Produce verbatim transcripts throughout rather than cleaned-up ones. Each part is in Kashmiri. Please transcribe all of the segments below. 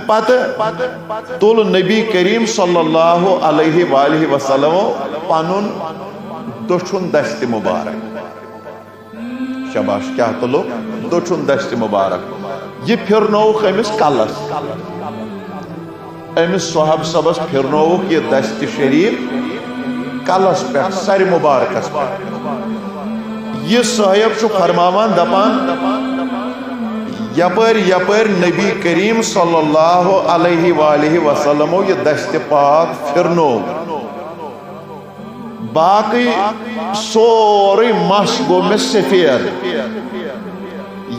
پتہٕ تُل نبی کریم صلی اللہ علیہ وآلہ وسلم پنُن دٔچھُن دستِ مبارک۔ شاباش، کیٛاہ تُلُکھ؟ دٔچھُن دستِ مبارک۔ یہِ پھِرنووُکھ أمِس کلس۔ أمِس صحابہ صٲبس پھِرنووُکھ یہِ دستِ شریف کلس پٮ۪ٹھ، سرِ مبارکس پٮ۪ٹھ۔ یہِ صاحب چھُ فرماوان، دپان، یپٲرۍ یپٲرۍ نبی کریم صلی اللہ علیہ وآلہ وسلمو یہِ دستِ پاک پھِرنوو، باقٕے سورُے مَس گوٚو مےٚ سفید۔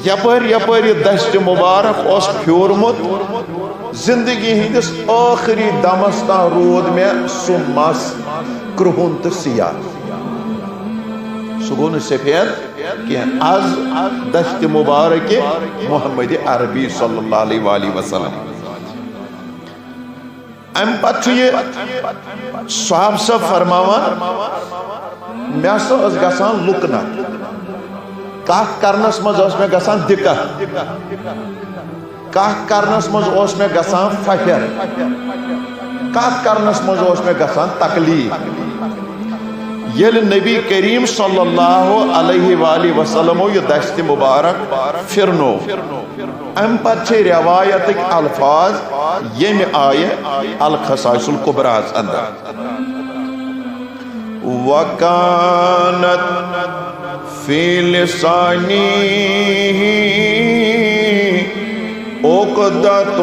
یپٲرۍ یپٲرۍ یہِ دستِ مبارک اوس پھیوٗرمُت، زندگی ہٕنٛدِس ٲخری دمس تام روٗد مےٚ سُہ مَس کرٛہُن تہٕ سیاہ۔ سُہ گوٚو نہٕ سفید کینٛہہ۔ از دستِ مبارک محمد عربی صلی اللہ علیہ وآلہ وسلم۔ امہِ پتہٕ چھُ یہِ صحابہ صٲب فرماوان، مےٚ ہسا ٲس گژھان لُکنت۔ کتھ کرنس منٛز ٲس مےٚ گژھان دِقت۔ کتھ کرنس منٛز اوس مےٚ گژھان فخر۔ کتھ کرنس منٛز اوس مےٚ گژھان تکلیف۔ ییٚلہِ نبی کریم صلی اللہ علیہ وآلہ وسلمو یہِ دستِ مبارک پھِرنوو، امہِ پتہٕ چھِ روایتٕکۍ الفاظ ییٚمہِ آیہِ الخصائص الکبریٰ ہس اندر، وكانت في لسانه عقدة۔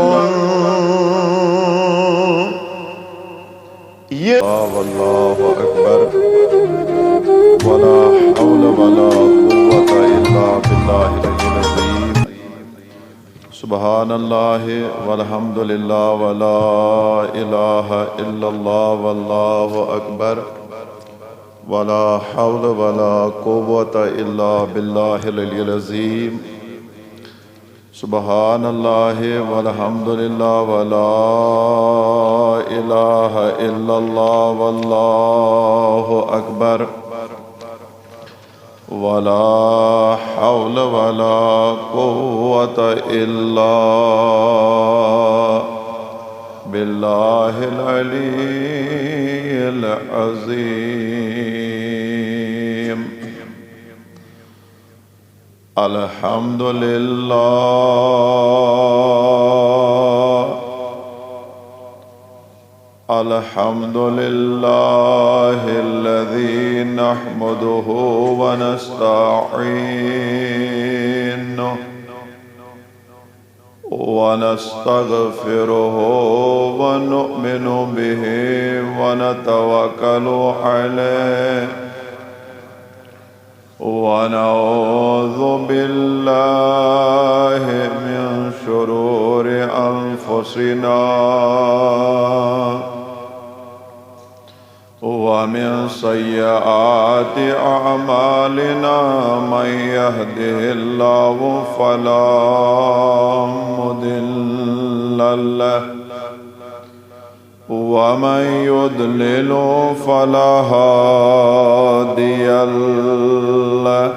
یہ والله أكبر، ولا حول ولا قوة إلا بالله العلي العظيم۔ سبحان الله والحمد لله ولا إله إلا الله والله أكبر، ولا حول ولا قوة إلا بالله العلي العظيم۔ سبحان الله والحمد لله ولا إله إلا الله والله أكبر، ولا حول ولا قوة إلا بالله العلي العظيم۔ الحمد لله، الحمد لله الذي نحمده ونستعينه ونستغفره ونؤمن به ونتوكل عليه، ونعوذ بالله من شرور أنفسنا ومن سيئات أعمالنا، من يهده الله فلا مضل له، ومن يضلل فلا هادي له،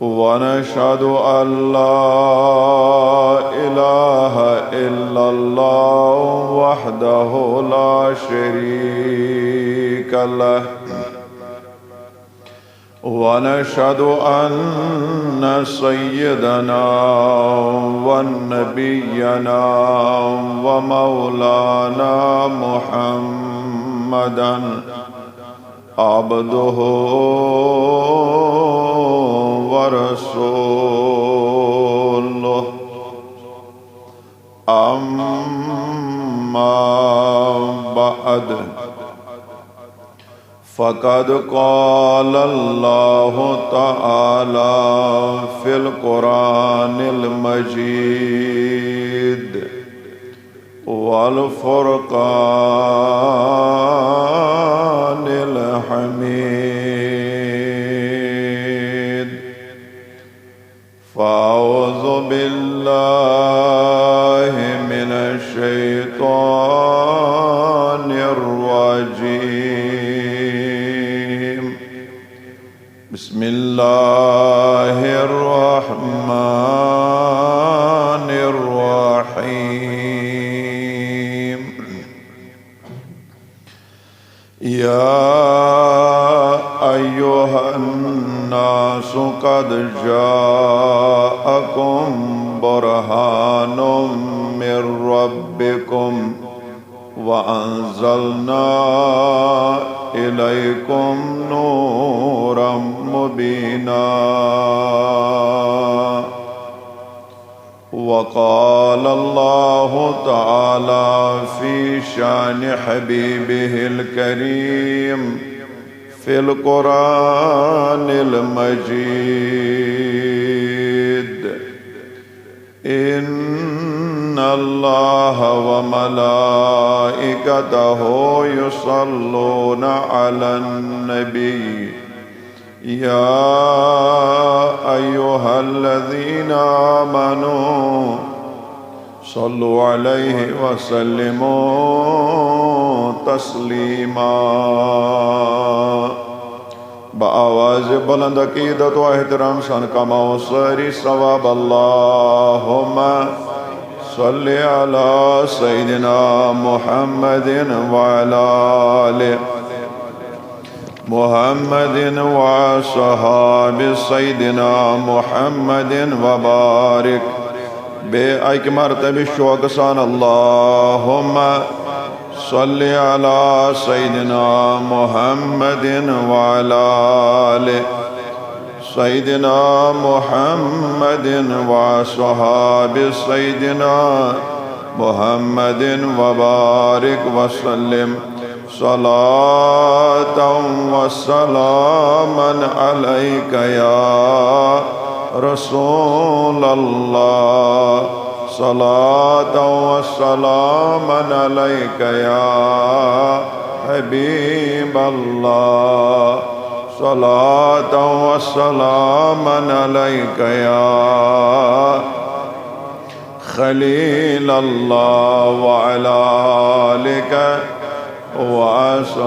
ونشهد أن لا إله إلا الله وحده لا شريك له، ونشهد أن سيدنا ونبينا ومولانا محمدا عبده ورسوله، أما بعد، فقد قال الله تعالى في القرآن المجيد والفرقان الحميد، فأعوذ بالله من الشيطان الرجيم. بسم الله الرحمن الرحيم. يا أيها الناس قد جاءكم برهان من ربكم وأنزلنا إليكم نورا مبينا. وقال الله تعالى في شان حبيبه الكريم في القرآن المجيد: إن الله وملائكته يصلون على النبي، يا أيها الذين آمنوا صلوا عليه وسلموا تسليما. بآواز بلند عقیدت و احترام سان کماو سٲری ثواب۔ اللهم صل على سيدنا محمد وعلى آل محمد وأصحاب سيدنا محمد وبارك۔ بیٚیہِ اَکہِ مرتبہٕ شوقہٕ سان، اللهم صل على سيدنا محمد وعلى آل سيدنا محمد وأصحاب سيدنا محمد وبارك وسلم. صلاة وسلاما عليك يا رسول الله، صلاة وسلاما عليك يا حبيب الله، صلاة وسلاما عليك يا خليل الله، وعلى آلك وأصحابك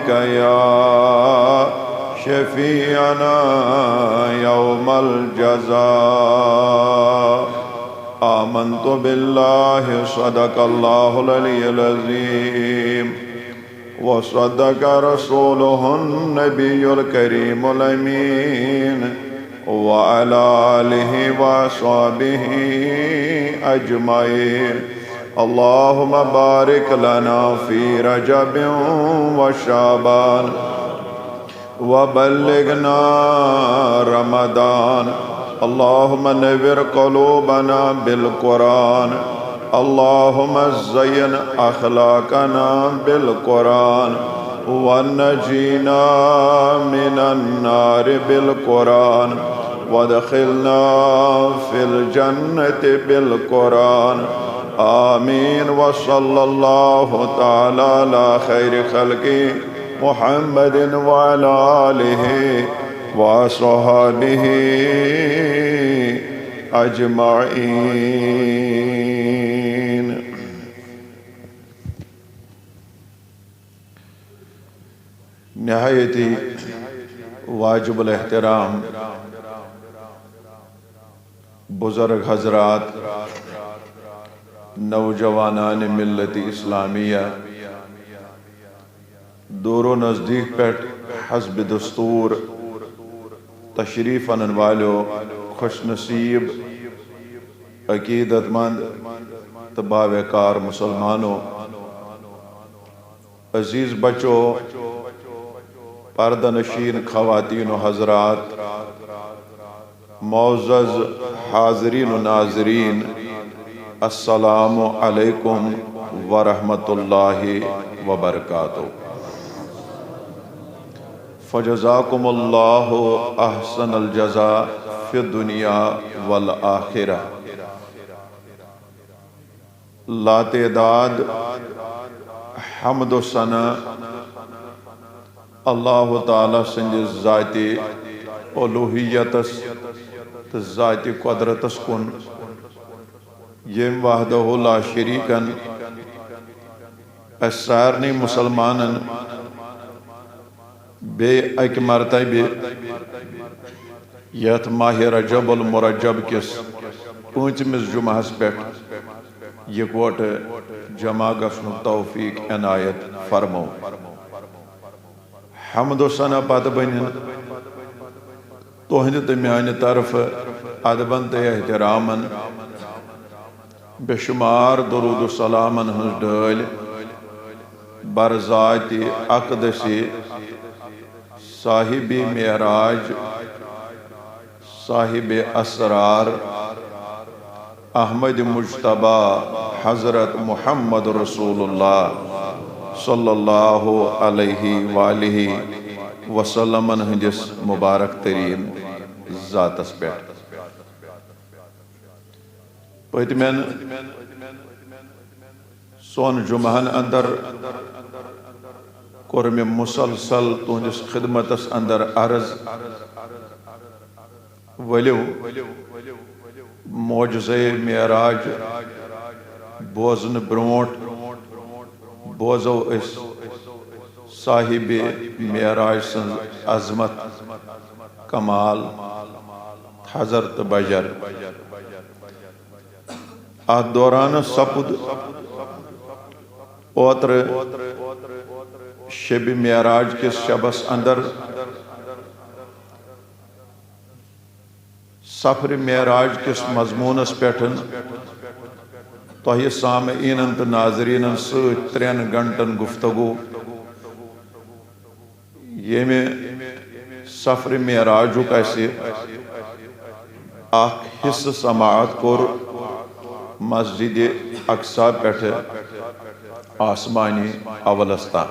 يا شفيعنا يوم الجزاء. آمنت بالله، صدق الله العلي العظيم، وصدق رسوله النبي الكريم الأمين، وعلى آله وأصحابه أجمعين. اللهم بارك لنا في رجب وشعبان وبلغنا رمضان. اللهم نور قلوبنا بالقرآن. اللهم زين أخلاقنا بالقرآن، ونجينا من النار بالقرآن، وادخلنا في الجنة بالقرآن. آمين. وصلى الله تعالى على خير خلقه محمد وعلى آله وأصحابه أجمعين. نہایتی واجب الاحترام بزرگ حضرات، نوجوانان ملت اسلامیہ، دور و نزدیک پٮ۪ٹھ حسب دستور تشریف انن والیو، خوش نصیب عقیدت مند تہٕ باوقار مسلمانو، عزیز بچو، پردہ نشین خواتین و حضرات، معزز حاضرین و ناظرین، السلام علیکم ورحمۃ اللہ وبرکاتہ۔ فجزاکم اللہ احسن الجزاء فی الدنیا والآخرہ۔ لاتعداد حمد و ثنا اللہ تعالیٰ سٕنٛدِ ذاتِ الوہیتس تہٕ ذاتِ قدرتس کُن، ییٚمۍ وحدہ لا شریکن اسہِ سارنٕے مسلمانن بیٚیہِ اکہِ مرتبہِ یتھ ماہِ رجب المرجب کِس پٲنٛژمِس جمعہس پٮ۪ٹھ یکوٹہٕ جمع گژھنُک توفیق عنایت فرمو۔ حمد و ثنا پتہٕ بنن تہنٛدِ تہٕ میانہِ طرفہٕ ادبن تہٕ احترامن بے شمار درود و سلامن ہٕنٛز ڈٲلۍ بر ذاتِ اقدس صاحب معراج، صاحب اسرار، احمد مجتبیٰ حضرت محمد رسول اللہ صلی اللہ علیہ وآلہ وسلمن ہٕنٛدِس مبارک تریٖن ذاتس پٮ۪ٹھ۔ پٔتمٮ۪ن ژۄن جمعن اندر کوٚر مےٚ مسلسل تُہنٛدِس خدمتس اندر عرض، ؤلِو معجزہ معراج بوزنہٕ برونٛٹھ بوزو أسۍ صاحب معراج سٕنٛز عظمت، کمال، تھزر تہٕ بجر۔ اتھ دوران سپُد اوترٕ شب معراج کِس شبس اندر سفر معراج کِس مضمونس پٮ۪ٹھ تۄہہِ سامعیٖنن تہٕ ناظریٖنن سۭتۍ ترٛٮ۪ن گھنٹن گفتگو، ییٚمہِ سفر معراجُک اسہِ اکھ حصہٕ سماعت کوٚر مسجد اقصی پٮ۪ٹھٕ آسمانِ اولس تام۔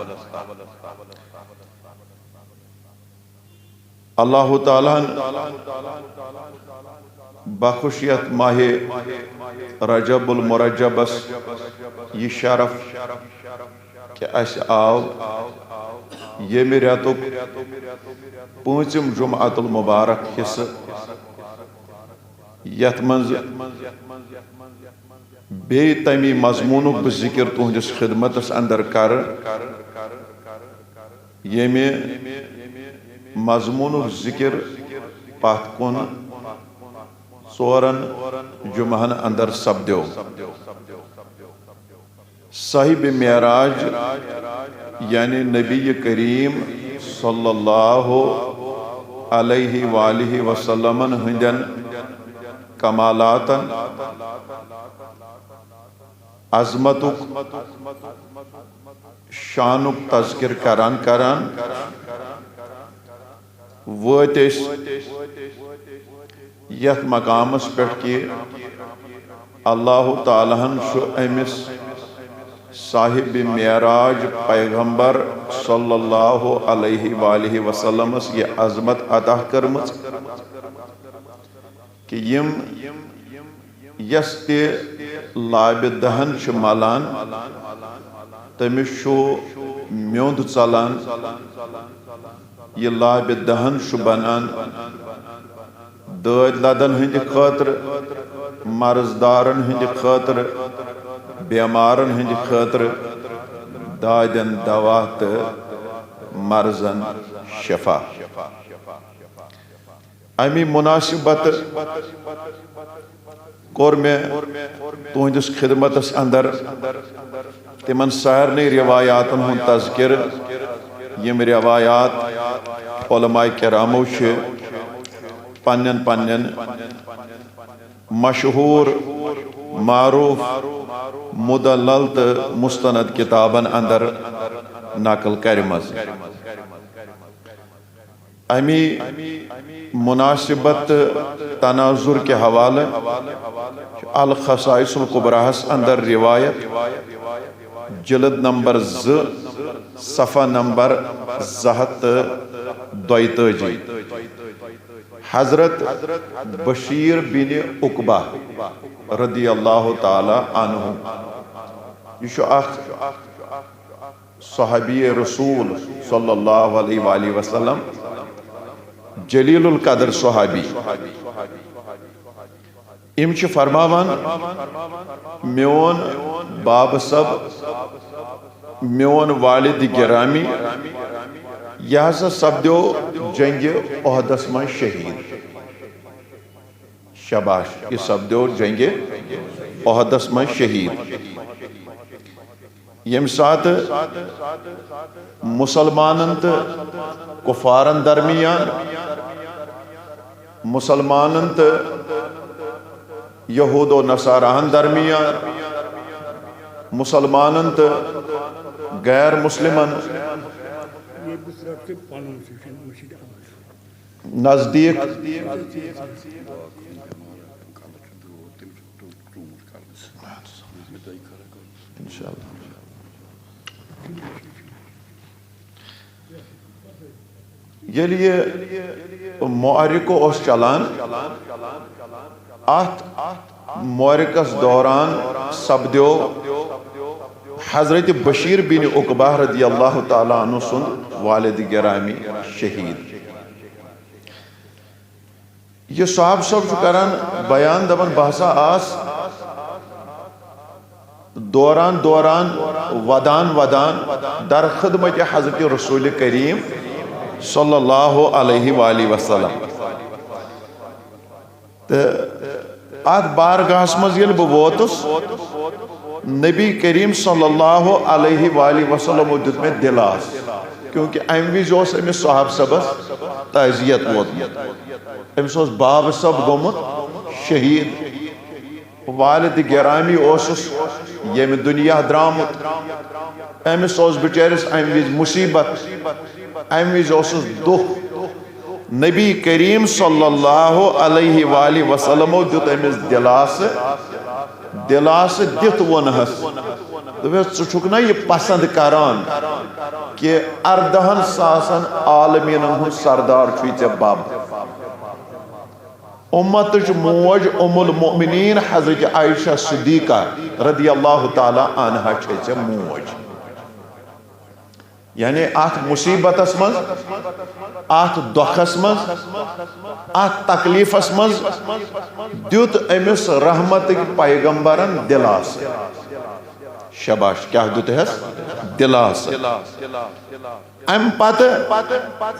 اللہ تعالیٰ ہن بخش یتھ ماہِ رجب المرجبس یہِ شرف کہ اسہِ آو ییٚمہِ رٮ۪تُک پٲنٛژِم جمعۃ المبارک حصہٕ، یتھ منٛز بیٚیہِ تمی مضموٗنُک بہٕ ذکر تُہنٛدِس خدمتس اندر کرٕ، ییٚمہِ مضموٗنُک ذکر پتھ کُن ژورن جمعن اندر سپدیو۔ صاحب معراج یعنی نبی کریم صلی اللہ علیہ وآلہ وسلمن ہٕنٛدٮ۪ن کمالاتن، عظمتُک، شانُک تذکر کران کران وٲتۍ أسۍ یتھ مقامس پٮ۪ٹھ کہ اللہ تعالیٰ ہن چھُ أمِس صاحب معراج پیغمبر صلی اللہ علیہ وآلہ وسلمس یہِ عظمت عطا کٔرمٕژ کہ یِم یس تہِ لابہِ دہن چھِ ملان، تٔمِس چھُ میوٚنٛد ژلان۔ یہِ لابہِ دہن چھُ بنان دٲدۍ لدن ہٕنٛدِ خٲطرٕ، مرض دارن ہٕنٛدِ خٲطرٕ، بیمارن ہٕنٛدِ خٲطرٕ دادٮ۪ن دوا تہٕ مرضن شفا۔ امی مناسبت کوٚر مےٚ تُہنٛدِس خدمتس اندر تِمن سارنٕے روایاتن ہُنٛد تذکرٕ، یِم روایات علماء کرامو چھِ پننٮ۪ن پننٮ۪ن مشہوٗر، معروٗف، مدلل تہٕ مستند کتابن اندر نقل کرِمژٕ۔ امی مناسبت تہٕ تناظر کہِ حوالہٕ چھُ الخصائص الکبریٰ ہس اندر روایت، جلد نمبر زٕ، صفحہ نمبر زٕ ہتھ تہٕ دۄیتٲجی۔ حضرت بشیر بن عقبہ رضی اللہ تعالیٰ عنہ، یہِ چھُ اکھ صحابی رسول صلی اللہ علیہ وآلہ وسلم، جلیل القدر صحابی۔ یِم چھِ فرماوان، میون باب صٲب، میون والد گرامی، یہِ ہسا سپدیو جنگِ احدس منٛز شہیٖد۔ شاباش، یہِ سپدیو جنگِ احدس منٛز شہیٖد۔ ییٚمہِ ساتہٕ مُسلمانن تہٕ کُفارن درمیان، مُسلمانن تہٕ یہوٗد و نصاراہن درمیان، مُسلمانن تہٕ غیر مُسلِمن نزدیٖک۔ انشاءاللہ۔ ییٚلہِ یہِ معرکہٕ اوس چلان، اتھ معرکس دوران سپدیو حضرت بشیر بن عقبہ رضی اللہ تعالیٰ عنہ سُنٛد والد گرامی شہید۔ یہِ صاحب صٲب چھُ کران بیان، دپان، بہٕ ہسا آس دوران دوران ودان ودان در خدمت حضرت رسول کریم صلی اللہ علیہ وآلہ وسلم۔ تہٕ اتھ بارگاہس منٛز ییٚلہِ بہٕ ووتُس، نبی کریم صلی اللہ علیہ وآلہ وسلمو دیُت مےٚ دِلاس، کیونکہ امہِ وِزِ اوس أمِس صاحب صٲبس تعزیت ووتمُت۔ أمِس اوس باب صٲب گوٚمُت شہید۔ والد گرامی اوسُس ییٚمہِ دُنیا درٛامُت۔ أمِس اوس بِچٲرِس امہِ وِزِ مُصیبت، امہِ وِزِ اوسُس دُکھ۔ نبی کریم صلی اللہ علیہ وآلہ وسلمو دیُت أمِس دِلاسہٕ، دِلاسہٕ دِتھ ووٚنہس، دوٚپُس، "ژٕ چھُکھ نا یہِ پسند کران کہِ اردہن ساسن عالمیٖنن ہُنٛد سردار چھُے ژےٚ بب؟" امتٕچ موج ام المؤمنین حضرت عائشہ صدیقہ رضی اللہ تعالیٰ عنہا چھے ژےٚ موج۔ یعنی اتھ مصیبتس منٛز، اتھ دۄکھس منٛز، اتھ تکلیفس منٛز دیُت أمِس رحمتٕکۍ پیغمبرن دِلاسہٕ۔ شاباش، کیٛاہ دیُتہس؟ دِلاسہٕ۔ امہِ پتہٕ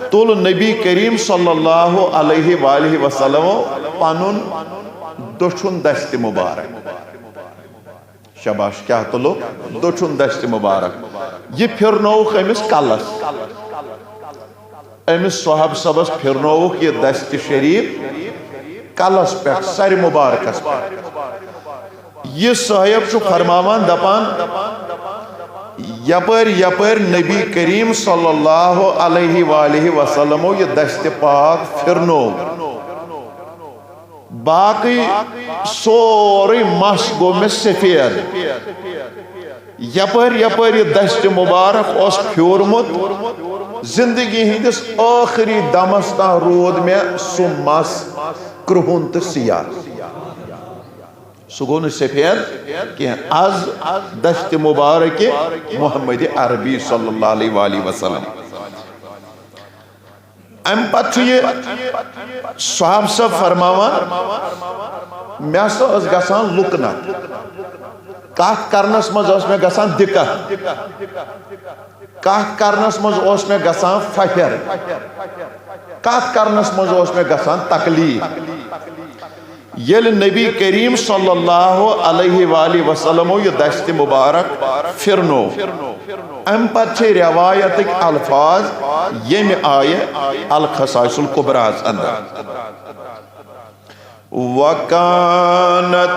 تُل نبی کریم صلی اللہ علیہ وآلہ وسلم پنُن دٔچھُن دستِ مبارک۔ شاباش، کیٛاہ تُلُکھ؟ دٔچھُن دستِ مبارک۔ یہِ پھِرنووُکھ أمِس کلس۔ أمِس صاحب صٲبس پھِرنووُکھ یہِ دستِ شریف کلس پٮ۪ٹھ، سرِ مبارکس پٮ۪ٹھ۔ یہِ صاحب چھُ فرماوان، دپان، یپٲرۍ یپٲرۍ نبی کریم صلی اللہ علیہ وآلہ وسلمو یہِ دستِ پاک پھِرنوو، باقٕے سورُے مس گوٚو مےٚ سفید۔ یپٲرۍ یپٲرۍ یہِ دستِ مبارک اوس پھیوٗرمُت، زندگی ہٕنٛدِس ٲخری دمس تام روٗد مےٚ سُہ مس کرٛہُن تہٕ سیاہ۔ سُہ گوٚو نہٕ سفید کینٛہہ۔ از دستِ مبارک محمد عربی صلی اللہ علیہ وآلہ وسلم۔ امہِ پتہٕ چھُ یہِ صاحب صٲب فرماوان، مےٚ ہسا ٲس گژھان لُکنت، کتھ کرنس منٛز ٲس مےٚ گژھان دِقت، کتھ کرنس منٛز اوس مےٚ گژھان پھپھر، کتھ کرنس منٛز اوس مےٚ گژھان تکلیف۔ ییٚلہِ نبی کریم صلی اللہ علیہ وآلہ وسلمو یہِ دستِ مبارک پھِرنوو، امہِ پتہٕ چھِ روایتٕکۍ الفاظ ییٚمہِ آیہِ الخصائص الکبریٰ ہس اندر، وَكَانَتْ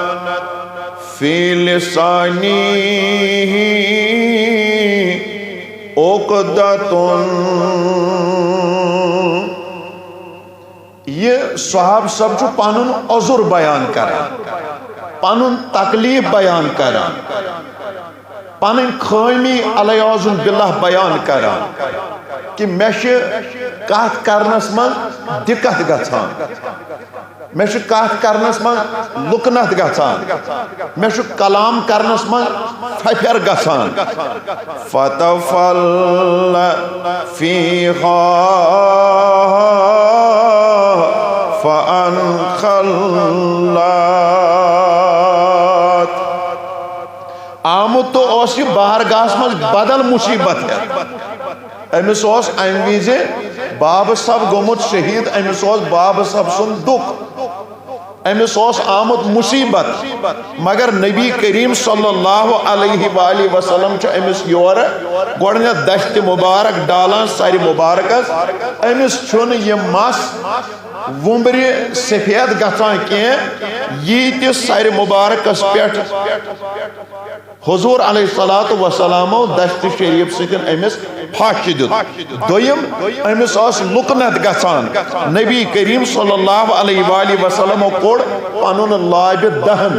فِي لِسَانِهِ عُقْدَةٌ۔ یہِ صاحب صٲب چھُ پنُن عذر بیان کران، پنُن تکلیف بیان کران، پنٕنۍ خٲمی علیہ باللہ بیان کران کہِ مےٚ چھِ کتھ کرنس منٛز دِقت گژھان، مےٚ چھُ کتھ کرنس منٛز لُکنت گژھان، مےٚ چھُ کلام کرنس منٛز پھپھر گژھان۔ فَتَفَلَّ فِيهَا فَأَنْخَلَّتْ۔ آمُت تہٕ اوس یہِ بارگاہس منٛز بدل مصیبت ہٮ۪تھ۔ أمِس اوس امہِ وِزِ بابہٕ صٲب گوٚمُت شہید، أمِس اوس بابہٕ صٲب سُنٛد دُکھ۔ أمِس اوس آمُت مُصیٖبت، مگر نبی کریم صلی اللہ علیہ وآلہ وسلم چھُ أمِس یورٕ گۄڈٕنٮ۪تھ دستِ مُبارک ڈالان سرِ مُبارکس۔ أمِس چھُنہٕ یہِ مَس وُمبرِ سفید گژھان کینٛہہ، ییٖتِس سرِ مُبارکس پٮ۪ٹھ حضور علیہ الصلوۃ والسلامو دستِ شریف سۭتۍ أمِس پھش دیُت۔ دوٚیِم، أمِس ٲس لُکنت گژھان۔ نبی کریم صلی اللہ علیہ وآلہ وسلمو کوٚڑ پنُن لابِ دہن،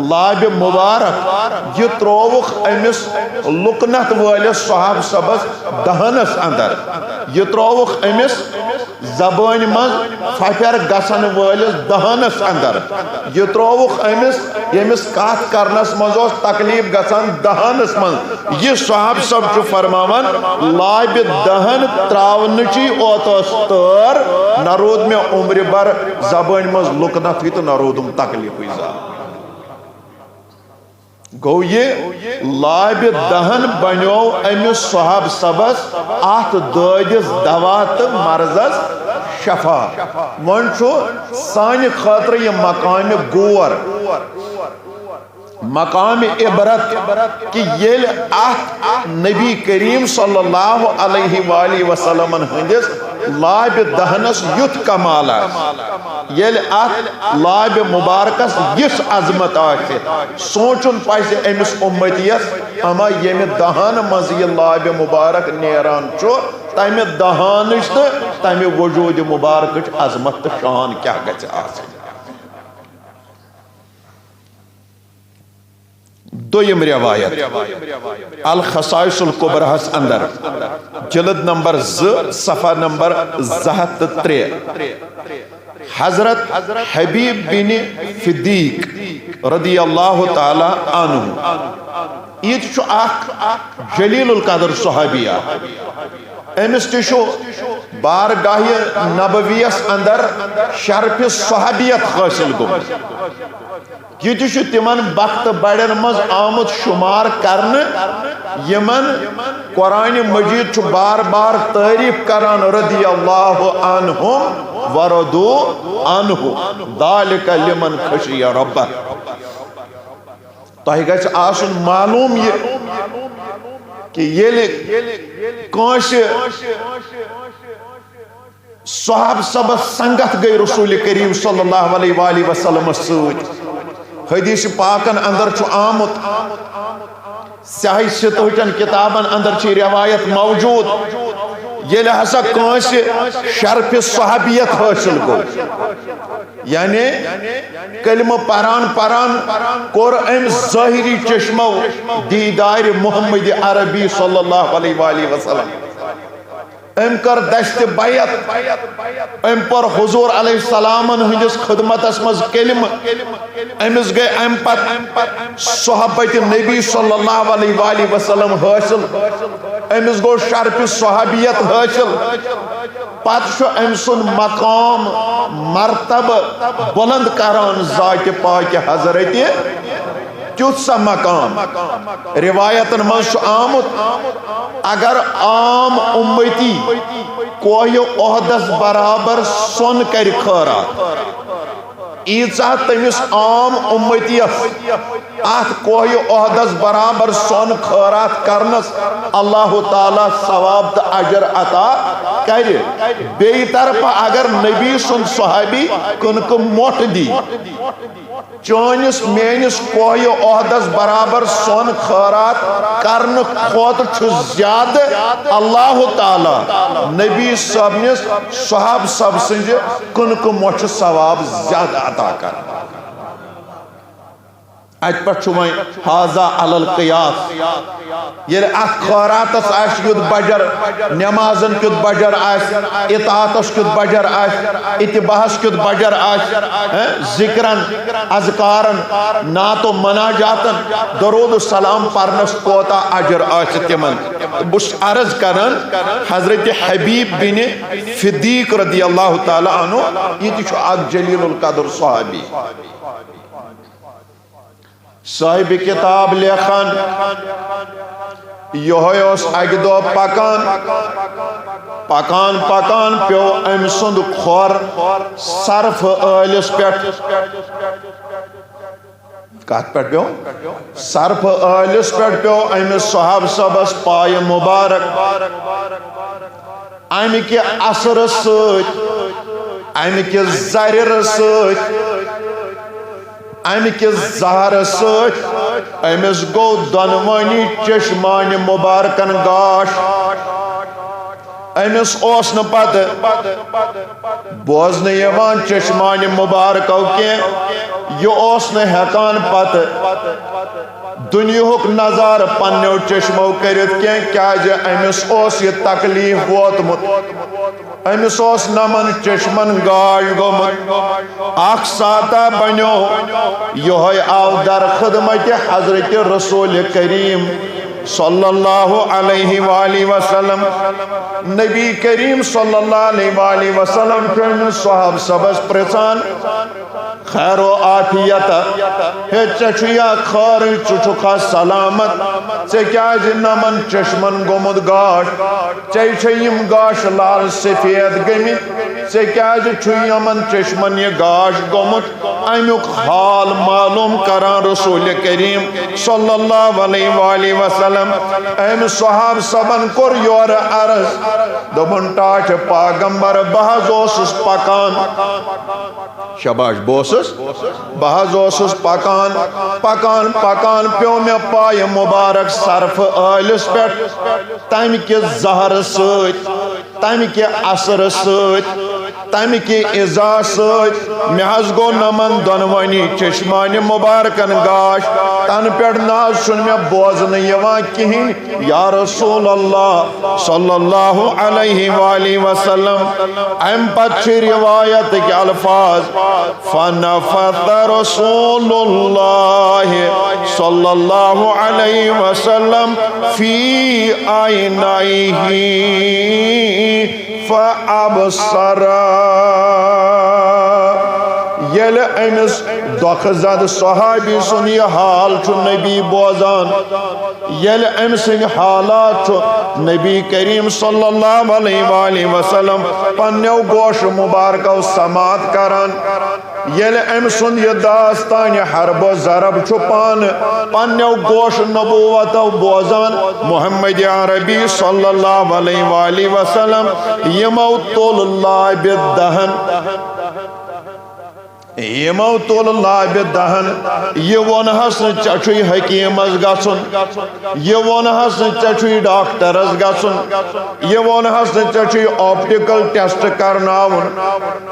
لابِ مبارک، یہِ ترووُکھ أمِس لُکنت وٲلِس صحابہ صٲبس دہنس اندر۔ یہِ ترووُکھ أمِس زبٲنۍ منٛز پھپھر گژھن وٲلِس دہانس اندر۔ یہِ ترووُکھ أمِس، ییٚمِس کتھ کرنس منٛز اوس تکلیف گژھان دہانس منٛز۔ یہِ صحابہ صٲب چھُ فرماوان، لابِ دہن تراونٕچی اوت ٲس تٲر، نہ روٗد مےٚ عمرِ بھر زبٲنۍ منٛز لُکنتھٕے تہٕ نہ روٗدُم تکلیفٕے زانٛہہ۔ گوٚو یہِ لابِ دہن بنیو أمِس صحابہ صٲبس اتھ دٲدِس دوا تہٕ مرضس شفا۔ وۄنۍ چھُ سانہِ خٲطرٕ یہِ مقامِ غور، مقامِ عبرت، کہِ ییٚلہِ اتھ نبی کریم صلی اللہ علیہ وآلہ وسلمن ہٕنٛدِس لابِ دہنس یُتھ کمال آسہِ، ییٚلہِ اتھ لابِ مبارکس یِژھ عظمت آسہِ، سونچُن پزِ أمِس اُمتیس، اما ییٚمہِ دہانہٕ منٛز یہِ لابِ مبارک نیران چھُ، تمہِ دہانٕچ تہٕ تمہِ وجوٗدِ مبارکٕچ عظمت تہٕ شان کیاہ گژھِ آسٕنۍ۔ دوٚیِم روایت، الخصائص الکبریٰ ہس اندر، جلد نمبر زٕ، صفحہ نمبر زٕ ہتھ تہٕ ترٛےٚ۔ حضرت حبیب بن فدیق رضی اللہ تعالیٰ عنہ، یہِ تہِ چھُ اکھ جلیل القدر صحابی اکھ۔ أمِس تہِ چھُ بارگاہ نبویس اندر شرف صحابیت حٲصِل گوٚمُت۔ یہِ تہِ چھُ تِمن بخت بڑٮ۪ن منٛز آمُت شمار کرنہٕ، یِمن قرآن مجید چھُ بار بار تعریف کران، رضی اللہ عنہم ورضوا عنہ، ذالک لمن خشی ربہ۔ تۄہہِ گژھِ آسُن معلوم یہِ کہِ ییٚلہِ کٲنٛسہِ صحابہ صٲبس سنگت گٔے رسول کریم صلی اللہ علیہ وآلہ وسلمس سۭتۍ۔ حدیث پاکن اندر چھُ آمُت، صحیح ستہٕ چن کتابن اندر چھِ روایت موجود، ییٚلہِ ہسا کٲنٛسہِ شرف صحابیت حٲصِل گوٚو، یعنی کلمہٕ پران پران کوٚر أمۍ ظٲہری چشمو دیدار محمد عربی صلی اللہ علیہ وآلہ وسلم۔ أمۍ کٔر دستِ بیعت، أمۍ پوٚر حضور علیہ السلامن ہٕنٛدِس خدمتس منٛز کلمہٕ۔ أمِس گٔے اَمہِ پتہٕ صحبت نبی صلی اللہ علیہ وآلہ وسلم حٲصِل، أمِس گوٚو شرف صحابیت حٲصِل۔ پتہٕ چھُ أمۍ سُنٛد مقام، مرتبہٕ بلند کران ذاتِ پاکہِ حضرتِ۔ تیُتھ سا مقام۔ روایتن منٛز چھُ آمُت، اگر عام امتی کوہہِ احدس برابر سۄن کرِ خٲرات، ییٖژاہ تٔمِس عام امتیس اتھ کوہہِ احدس برابر سۄن خٲرات کرنس اللہ تعالیٰ ثواب تہٕ اجر عطا کرِ، بیٚیہِ طرفہٕ اگر نبی سُنٛد صحابی کٕنکہٕ مۄٹھ دی، چٲنِس میٲنِس کوہہِ احدس برابر سۄن خٲرات کرنہٕ کھۄتہٕ چھُ زیادٕ اللہ تعالیٰ نبی صٲبنِس صحابہٕ صٲب سٕنٛزِ کٕنکہٕ مۄچھِ ثواب زیادٕ عطا کران۔ اتہِ پٮ۪ٹھ چھُ وۄنۍ ھذا علی القیاس۔ ییٚلہِ اتھ خٲراتس آسہِ یُتھ بجر، نمازن کیُتھ بجر آسہِ، اطاعتس کیُتھ بجر آسہِ، اتباعس کیُتھ بجر آسہِ، ہیں، ذکرن، اذکارن، نعت و مناجاتن، درود و سلام پرنس کوتاہ اجر آسہِ تِمن۔ بہٕ چھُس عرض کران، حضرت حبیب بن فدیق رضی اللہ تعالیٰ عنہ، یہِ تہِ چھُ اکھ جلیل القدر صحابی۔ صاحب کتاب لیکھان، یہوے اوس اکہِ دۄہ پکان، پکان پکان پیوٚو أمۍ سُنٛد کھۄر صرف ٲلِس پٮ۪ٹھ۔ کتھ پٮ۪ٹھ پیوٚو؟ صرف ٲلِس پٮ۪ٹھ پیوٚو أمِس صحابہٕ صٲبس پایہِ مبارک۔ امہِ کہِ اثرٕ سۭتۍ، امہِ کہِ زرِرٕ سۭتۍ، امہِ کہِ زہرٕ سۭتۍ أمِس گوٚو دۄنوٕنی چشمانہِ مبارکن گاش۔ أمِس اوس نہٕ پتہٕ بوزنہٕ یِوان چشمانہِ مبارکو کینٛہہ۔ یہِ اوس نہٕ ہٮ۪کان پتہٕ دُنیاہُک نظارٕ پننیو چشمو کٔرِتھ کینٛہہ، کیازِ أمِس اوس یہِ تکلیف ووتمُت۔ أمِس اوس نمن چشمن گاش گوٚمُت۔ اکھ ساعتہ بنیو، یہوے آو در خدمت حضرت رسول کریم صلی اللہ علیہ وآلہ وسلم۔ نبی کریم صلی اللہ علیہ وآلہ وسلم چھُ أمِس صحابہٕ صٲبس پرژھان، خیر و عافیت، ہے، ژےٚ چھُیا خٲرٕے، ژٕ چھُکھا سلامت؟ ژےٚ کیازِ نمن چشمن گوٚمُت گاش؟ ژےٚ چھے یِم گاشہٕ لال سفید گٔمٕتۍ، ژےٚ کیازِ چھُے یِمن چشمن یہِ گاش گوٚمُت؟ امیُک حال معلوم کران رسول کریم صلی اللہ علیہ وآلہ وسلم۔ أمۍ صحابہٕ صٲبن کوٚر یورٕ عرض، دوٚپُن، ٹاٹھہِ پاغمبر، بہٕ حظ اوسُس پکان۔ شاباش، بہٕ اوسُس، بہٕ حظ اوسُس پکان، پکان، پکان پیوٚو مےٚ پایہِ مبارک صرف ٲلِس پٮ۪ٹھ۔ تمہِ کہِ زہرٕ سۭتۍ، تمہِ کہِ اثرٕ سۭتۍ، تمہِ کہِ ایضا سۭتۍ مےٚ حظ گوٚو نمن دۄنوٕنی چشمانہِ مبارکن گاش۔ تنہٕ پٮ۪ٹھ نہ حظ چھُنہٕ مےٚ بوزنہٕ یِوان کِہیٖنۍ۔ یا رسول اللہ صلی اللہ علیہ وآلہ وسلم۔ امہِ پتہٕ چھِ روایتٕکۍ الفاظ، فنفث رسول اللہ صلی اللہ علیہ وسلم فی عینیہ فابصر۔ ییٚلہِ أمِس دۄکھٕ زد صحابی سُنٛد یہِ حال چھُ نبی بوزان، ییٚلہِ أمۍ سٕنٛدۍ حالات چھُ نبی کریم صلی اللہ علیہ وآلہ وسلم پننیو گوشہٕ مبارکو سماعت کران، ییٚلہِ أمۍ سُنٛد یہِ داستانِ حرب و ضرب چھُ پانہٕ پننیو گوشہٕ نبوتو بوزان، محمد عربی صلی اللہ علیہ وآلہ وسلم یِمو تُل لابہِ دہن۔ یِمو تُل لابہِ دہن۔ یہِ ووٚنہس نہٕ ژےٚ چھُے حکیٖمس گژھُن، یہِ ووٚنہس نہٕ ژےٚ چھُے ڈاکٹرس گژھُن، یہِ ووٚنہس نہٕ ژےٚ چھُے آپٹیکل ٹیسٹ کرناوُن،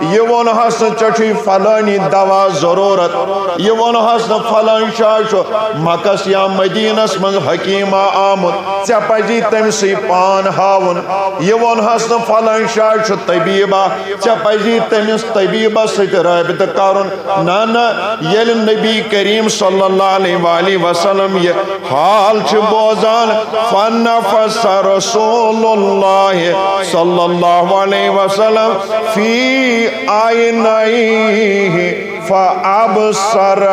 یہِ ووٚنہس نہٕ ژےٚ چھُے فلٲنی دوا ضروٗرت، یہِ ووٚنہس نہٕ فلٲنۍ جایہِ چھُ مکس یا مدینس منٛز حکیٖما آمُت، ژےٚ پزی تٔمۍ سٕے پان ہاوُن، یہِ ووٚنہس نہٕ فلٲنۍ جایہِ چھُ طبیبہ، ژےٚ پزی تٔمِس طبیبس سۭتۍ رٲبطہٕ کرُن۔ نہ، نہ، ییٚلہِ نبی کریم صلی اللہ علیہ وآلہ وسلم یہِ حال چھِ بوزان، فنفث رسول اللہ صلی اللہ علیہ وسلم فی عینیہ فابصر۔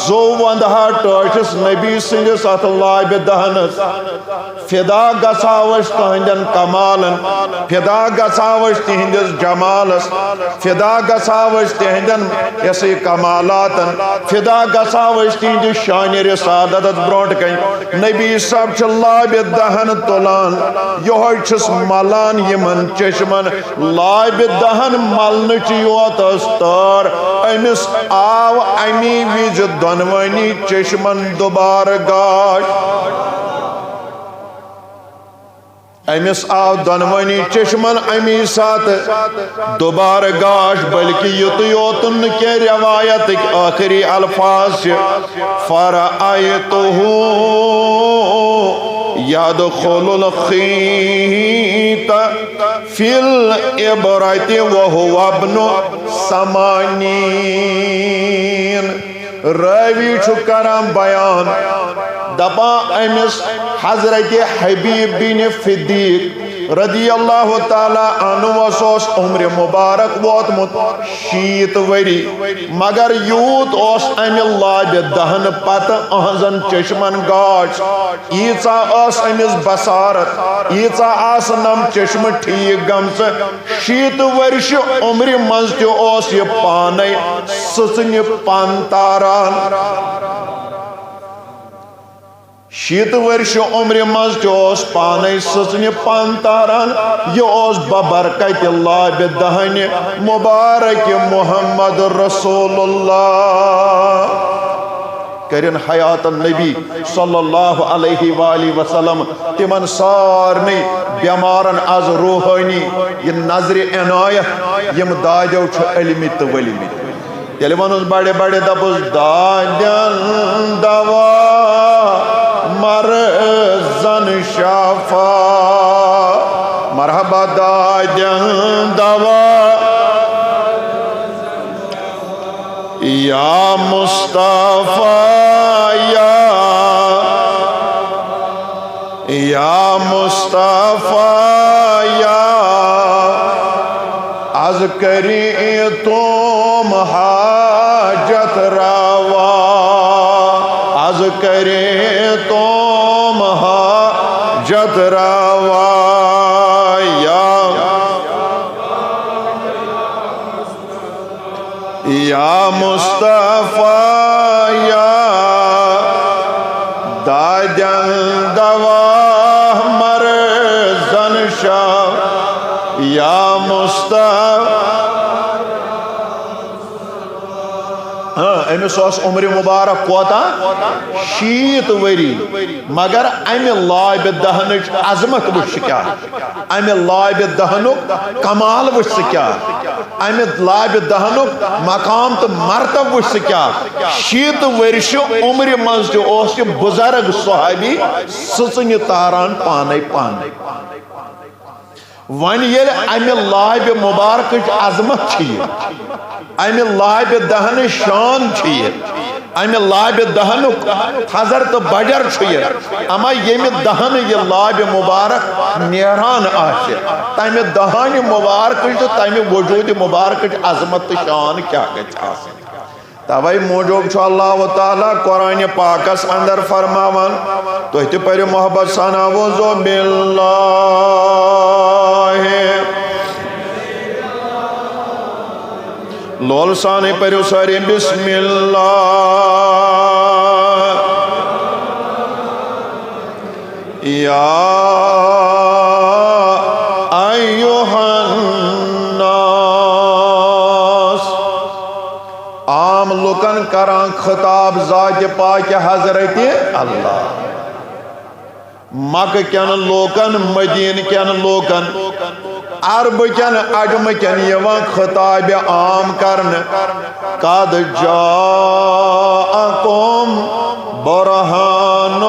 زو وندہا ٹٲٹھِس نبی سٕنٛدِس اتھ لابہِ دہنس۔ فدا گژھاو أسۍ تہنٛدٮ۪ن کمالن، فدا گژھاو أسۍ تِہنٛدِس جمالس، فدا گژھاو أسۍ تِہنٛدٮ۪ن یسٕے کمالاتن، فدا گژھاو أسۍ تِہنٛدِ شانِ رسالتس برونٛٹھ کنہِ۔ نبی صاحب چھِ لابہِ دہن تُلان، یہوے چھُس ملان یِمن چشمن۔ لابہِ دہن ملنٕچ یوت ٲس تٲر، أمِس آو امی وِزِ دۄنوٕنی چشمن دوبارٕ گاش۔ أمِس آو دۄنوٕنی چشمن امی ساتہٕ دوبارٕ گاش، بلکہ یُتُے یوتُن نہٕ کینٛہہ، روایتٕکۍ ٲخری الفاظ چھِ، فرأیتہ یدخل الخیط فی العبرة وهو ابن ثمانین۔ راوی چھُ کران بیان، دپان أمِس حضرت حبیب بن فدیق رضی اللہ تعالیٰ عنہ اوس عمر مبارک ووتمُت شیٖتھ ؤری، مگر یوٗت اوس امہِ لابہِ دہنہٕ پتہٕ أہنٛزن چشمن گاش۔ ییٖژاہ ٲس أمِس بصارت، ییٖژاہ آسہٕ نم چشمہٕ ٹھیٖک گٔمژٕ۔ شیٖتھ ؤرشہِ عمرِ منٛز تہِ اوس یہِ پانے سٕژنہِ پن تاران۔ شیٖتھ ؤرشہِ عمرِ منٛز تہِ اوس پانے سٕژنہِ پن تاران۔ یہِ اوس ببرکتِ لابِ دہنہِ مبارک محمد رسول اللہ۔ کٔرِن حیات النبی صلی اللہ علیہ وآلہ وسلم تِمن سارنٕے بیمارن از روحٲنی یہِ نظرِ عنایت، یِم دادیو چھُ علمٕتۍ تہٕ ؤلمٕتۍ۔ تیٚلہِ وَنُس بڑِ بڑِ، دَپُس، دادٮ۪ن دوا مرضن شفا۔ مرحبا دادٮ۪ن دوا یا مصطفیٰ یا، یا مصطفیٰ یا، از کری تم حاجت روا، از کری تم حاجت روا یا۔ یا مصطفیٰ یا، دادٮ۪ن دوا مرضن شفا۔ یا مصطفیٰ۔ ہاں، أمِس اوس عمرِ مبارک کوتاہ؟ شیٖتھ ؤری۔ مگر امہِ لابہِ دہنٕچ عظمت وٕچھ کیٛاہ۔ امہِ لابہِ دہنُک کمال وٕچھ ژٕ کیٛاہ، امہِ لابہِ دہنُک مقام تہٕ مرتب وٕچھ ژٕ کیٛاہ۔ شیٖتھ ؤرشہِ عمرِ منٛز تہِ اوس یہِ بُزرگ صحابی سٕژنہِ تاران پانے پانے۔ وۄنۍ ییٚلہِ امہِ لابہِ مبارکٕچ عظمت چھِ یہِ، امہِ لابہِ دہنٕچ شان چھِ یہِ، امہِ لابہِ دہنُک تھزر تہٕ بجر چھُ یہِ، اما ییٚمہِ دہنہٕ یہِ لابہِ مبارک نیران آسہِ، تمہِ دہانہِ مبارکٕچ تہٕ تمہِ وجوٗدِ مبارکٕچ عظمت تہٕ شان کیٛاہ گژھِ آسٕنۍ؟ توے موٗجوٗب چھُ اللہ تعالیٰ قرآن پاکس اندر فرماوان، تُہۍ تہِ پٔرِو محبت سان، اعوذ باللہ۔ لول سانے پٔرِو سٲری بسم اللہ۔ یا ایھا الناس، عام لوکن کران خطاب ذات پاک حضرت اللہ۔ مکہ کٮ۪ن لوکن، مدینہ کٮ۪ن لوکن، عرب کٮ۪ن عجم کٮ۪ن یِوان خطاب عام کرنہٕ۔ قد جاءکم برہان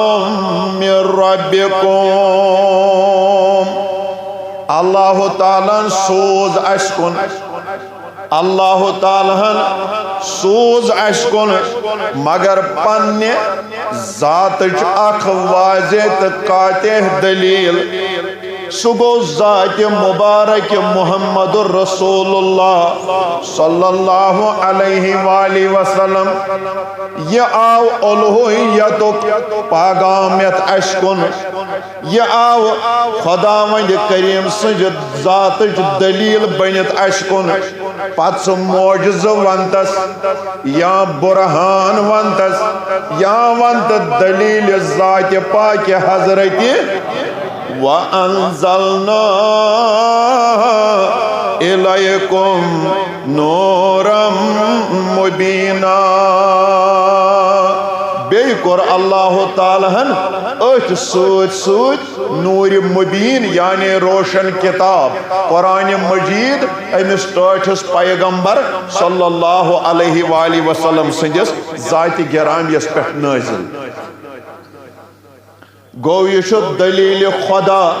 من ربکم۔ اللہ تعالیٰ ہن سوز اسہِ کُن، اللہ تعالیٰ ہن سوز اسہِ کُن، مگر پننہِ ذاتٕچ اکھ واضح تہٕ قاطع دلیل۔ سُہ گوٚو ذاتِ مبارک محمد رسول اللہ صلی اللہ علیہ وآلہ وسلم۔ یہِ آو الوہیتُک پیغام یتھ اسہِ کُن۔ یہِ آو خداوند کریم سٕنٛزِ ذاتٕچ دلیل بٔنِتھ اسہِ کُن۔ پتہٕ سُہ معجزٕ ونتس یا برہان ونتس یا ونتہٕ دلیل ذاتِ پاک حضرت۔ وَأَنزَلْنَا إِلَيْكُمْ نُورًا مُبِينًا۔ بیٚیہِ کوٚر اللہ تعالیٰ ہن أتھۍ سۭتۍ سۭتۍ نوٗرِ مُبیٖن، یعنی روشن کتاب قرآن مجید، أمِس ٹٲٹھِس پیغمبر صلی اللہ علیہ وآلہ وسلم سٕنٛدِس ذاتِ گرامیَس پٮ۪ٹھ نٲزِل۔ گوٚو، یہِ چھُ دلیل خدا،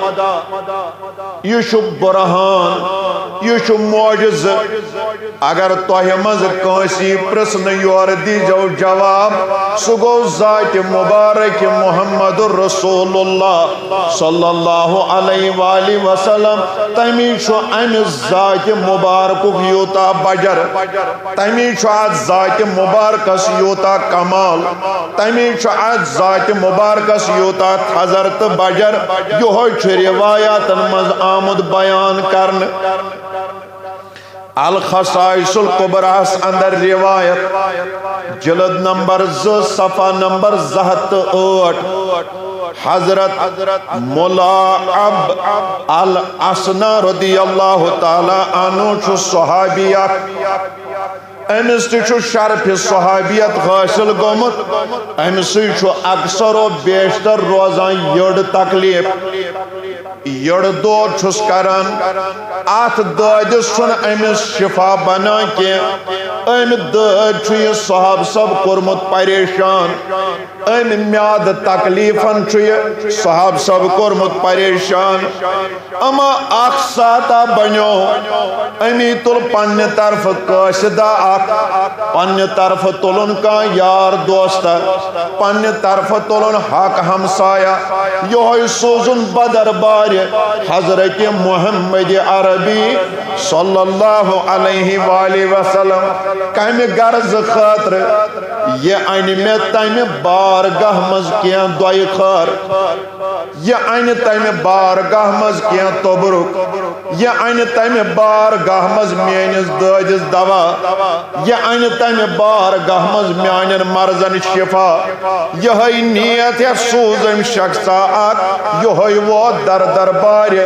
یہِ چھُ برہان، یہِ چھُ معجزٕ۔ اگر تۄہہِ منٛز کٲنٛسی پرٛژھنہٕ یورٕ دیٖزیو جواب، سُہ گوٚو ذاتِ مُبارک محمد رسول اللہ صلی اللہ علیہ وآلہ وسلم۔ تَمی چھُ اَمہِ ذاتِ مُبارکُک یوٗتاہ بجر، تَمی چھُ اَتھ ذاتِ مُبارکس یوٗتاہ کمال، تَمی چھُ اَتھ ذاتِ مُبارکس یوٗتاہ تھزر تہٕ بجر۔ یِہوٚے چھُ رِوایاتن منٛز آمُت بیان کرنہٕ۔ الخصائص الکبریٰ ہس اندر روایت، جلد نمبر زٕ، صفحہ نمبر زٕ ہتھ تہٕ ٲٹھ، حضرت ملعب الاسنہ رضی اللہ تعالیٰ عنہ چھُ صحابی اکھ۔ أمِس تہِ چھُ شرفِ صحابیت حٲصِل گوٚمُت۔ أمۍ سٕے چھُ اکثر و بیشتر روزان یٔڈ تکلیف۔ یٔڈ دود چھُس کران، اتھ دٲدِس چھُنہٕ أمِس شفا بنان کینٛہہ۔ أمۍ دٲدۍ چھُ یہِ صحابہٕ صٲب کوٚرمُت پریشان۔ أمۍ میادٕ تکلیفن چھُ یہِ صحابہٕ صٲب کوٚرمُت پریشان۔ اما اکھ ساعتا بنیو، أمی تُل پننہِ طرفہٕ قٲصدہ اکھ، پننہِ طرفہٕ تُلُن کانٛہہ یار دوستا، پننہِ طرفہٕ تُلُن حق ہمسایہ، یہوے سوزُن بدربارِ حضرت محمد عربی صلی اللہ علیہ وآلہ وسلم۔ کمہِ غرض خٲطرٕ؟ یہِ انہِ مےٚ تمہِ بارگاہ منٛز کینٛہہ دۄیہِ خٲر۔ یہِ انہِ تمہِ بارگاہ منٛز کینٛہہ توٚبرُک، یہِ انہِ تمہِ بارگاہ منٛز میٲنِس دٲدِس دوا، یہِ انہِ تمہِ بارگاہ منٛز میانٮ۪ن مرضن شفا۔ یِہوٚے نیت ہیتھ سوٗز أمۍ شخصا اکھ، یِہوٚے ووت در دربارِ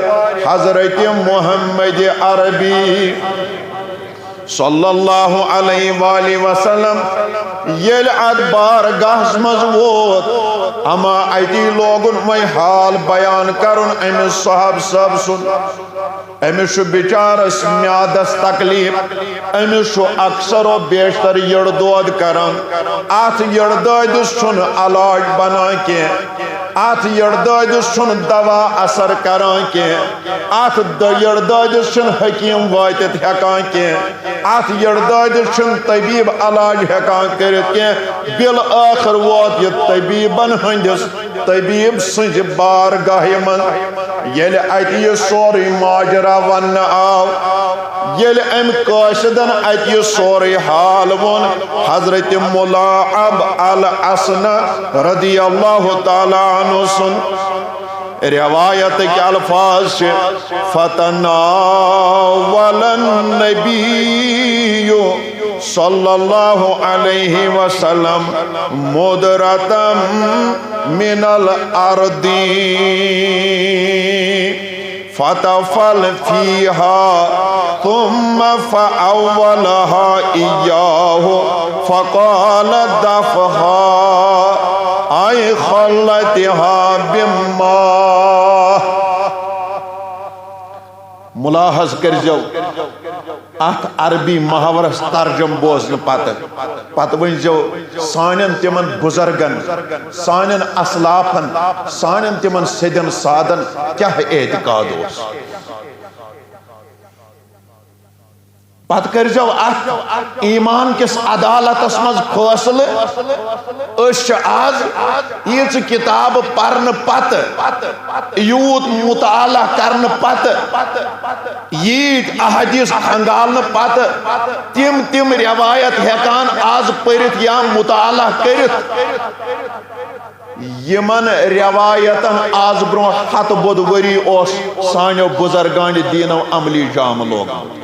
حضرت محمد عربی۔ صلی اللہ علیہ وآلہ وسلم ییٚلہِ اتھ بارگاہس منٛز ووت، اما اتی لوگُن وۄنۍ حال بیان کرُن أمِس صحابہٕ صٲب سُنٛد۔ أمِس چھُ بِچارس میادس تکلیف، أمِس چھُ اکثر و بیشتر یٔڈ دود کران۔ اتھ یٔڈ دٲدِس چھُنہٕ علاج بنان کینٛہہ، اتھ یٔڈ دٲدِس چھُنہٕ دوا اثر کران کینٛہہ۔ اتھ دٔیِر دٲدِس چھِنہٕ حکیٖم وٲتِتھ ہٮ۪کان کینٛہہ، اتھ یٔڈ دٲدِس چھِنہٕ طبیب علاج ہٮ۪کان کٔرِتھ کینٛہہ۔ بالآخر ووت یہِ طبیبن ہٕنٛدِس، طبیب سٕنٛزِ بارگاہہِ منٛز۔ ییٚلہِ اتہِ یہِ سورُے ماجرا وننہٕ آو، ییٚلہِ أمۍ قٲصدن اتہِ یہِ سورُے حال ووٚن، حضرت ملاعب الاسنہ رضی اللہ تعالیٰ عنہ سُنٛد روایتٕکۍ الفاظ چھِ، "فتناول النبی صلی اللہ علیہ وسلم مدرة من الارض فتفل فیہا ثم فاولہا ایاہ فقال دفہا ای خلتہا بما۔" ملاحظ کٔرزیو، اتھ عربی محاورس ترجم بوزنہٕ پتہٕ، پتہٕ ؤنزیو سانٮ۪ن تِمن بزرگن، سانٮ۪ن اسلافن، سانٮ۪ن تِمن سیدٮ۪ن سادن کیاہ اعتقاد اوس۔ پتہٕ کٔرزیو اتھ ایمان کِس عدالتس منٛز فٲصلہٕ۔ أسۍ چھِ آز ییٖژٕ کِتابہٕ پرنہٕ پتہٕ، یوٗت مطالعہ کرنہٕ پتہٕ، ییٖتۍ احادیث کھنگالنہٕ پتہٕ، تِم تِم روایت ہٮ۪کان آز پٔرِتھ یا مطالعہ کٔرِتھ، یِمن روایتن آز برونٛہہ ہتہٕ بوٚد ؤری اوس سانیو بزرگانِ دیٖنو عملی جامہٕ لوگمُت۔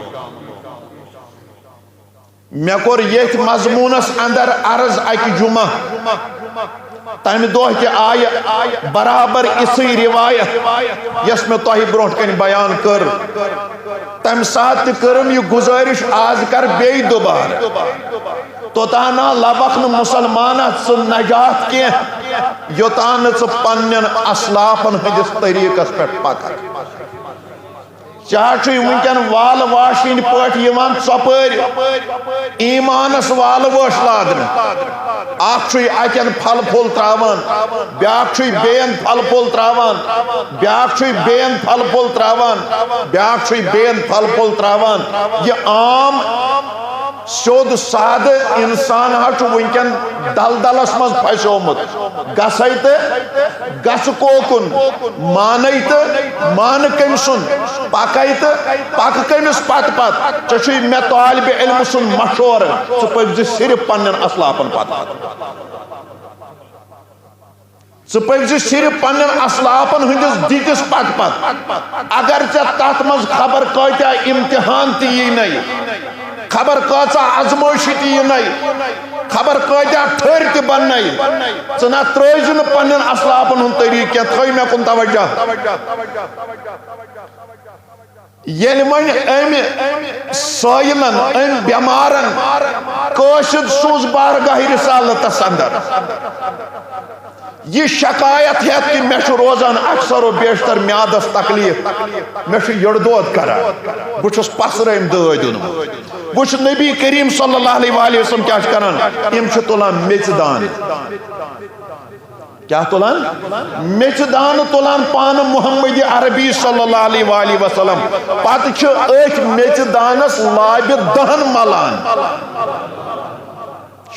مےٚ کوٚر ییٚتھۍ مضموٗنس اندر عرض اکہِ جمعہ۔ تمہِ دۄہ تہِ آیہِ برابر یِژھٕے روایت، یۄس مےٚ تۄہہِ برونٛٹھ کنہِ بیان کٔر۔ تمہِ ساتہٕ تہِ کٔرٕم یہِ گُزٲرِش، آز کر بیٚیہِ دُبارٕ۔ توٚتام نہ لبکھ نہٕ مُسلمانہ ژٕ نجات کینٛہہ، یوٚتام نہٕ ژٕ پننٮ۪ن اسلافن ہٕنٛدِس طریٖقس پٮ۪ٹھ پککھ۔ ژےٚ ہا چھُے وٕنکٮ۪ن والہٕ واشِنۍ پٲٹھۍ یِوان ژۄپٲرۍ ایٖمانس والہٕ وٲش لاگنہٕ۔ اکھ چھُے اتٮ۪ن پھل پھوٚل تراوان، بیاکھ چھُے بیٚین پھل پھوٚل تراوان، بیاکھ چھُے بیٚین پھل پھوٚل تراوان، بیاکھ چھُے بیٚین پھل پھوٚل تراوان۔ یہِ عام سیوٚد سادٕ انسان ہا چھُ وٕنکٮ۪ن دلدلس منٛز پھسیومُت۔ گژھے تہٕ گژھٕ کوکُن، مانے تہٕ مانہٕ کٔمۍ سُنٛد، پکے تہٕ پکہٕ کٔمِس پتہٕ پتہٕ۔ ژےٚ چھُے مےٚ طالب علمہٕ سُنٛد مشورٕ، ژٕ پٔکۍ زِ صرف پننٮ۪ن اسلافن پتہٕ پتہٕ۔ ژٕ پٔکۍ زِ صرف پننٮ۪ن اسلافن ہٕنٛدِس دِتِس پتہٕ پتہٕ۔ اگر ژےٚ تتھ منٛز خبر کٲتیاہ امتحان تہِ یی نے، خبر کۭژاہ آزمٲیشہِ تہِ یی نے، خبر کۭتیاہ ٹھٔرۍ تہِ بننے، ژٕ نہ ترٲوزِ نہٕ پننٮ۪ن اسلافن ہُنٛد طریٖقہٕ کینٛہہ۔ تھٲیِو مےٚ کُن توجہ۔ ییٚلہِ وۄنۍ أمۍ سٲیلن، أمۍ بٮ۪مارن قٲصد سوٗز بارگاہ رسالتس اندر، یہِ شکایت ہیتھ کہِ مےٚ چھُ روزان اکثر و بیشتر میادس تکلیف، مےٚ چھُ یٔڑ دود کران، بہٕ چھُس پسرٲمۍ دٲدۍ اوٚنمُت۔ وٕچھ نبی کریم صلی اللہ علیہ وآلہ وسلم کیٛاہ چھِ کران؟ یِم چھِ تُلان میٚژِ دانہٕ۔ کیٛاہ تُلان؟ میٚژِ دانہٕ تُلان پانہٕ محمد عربی صلی اللہ علیہ وآلہ وسلم۔ پتہٕ چھِ أتھۍ میٚژِ دانس لابہِ دہن ملان۔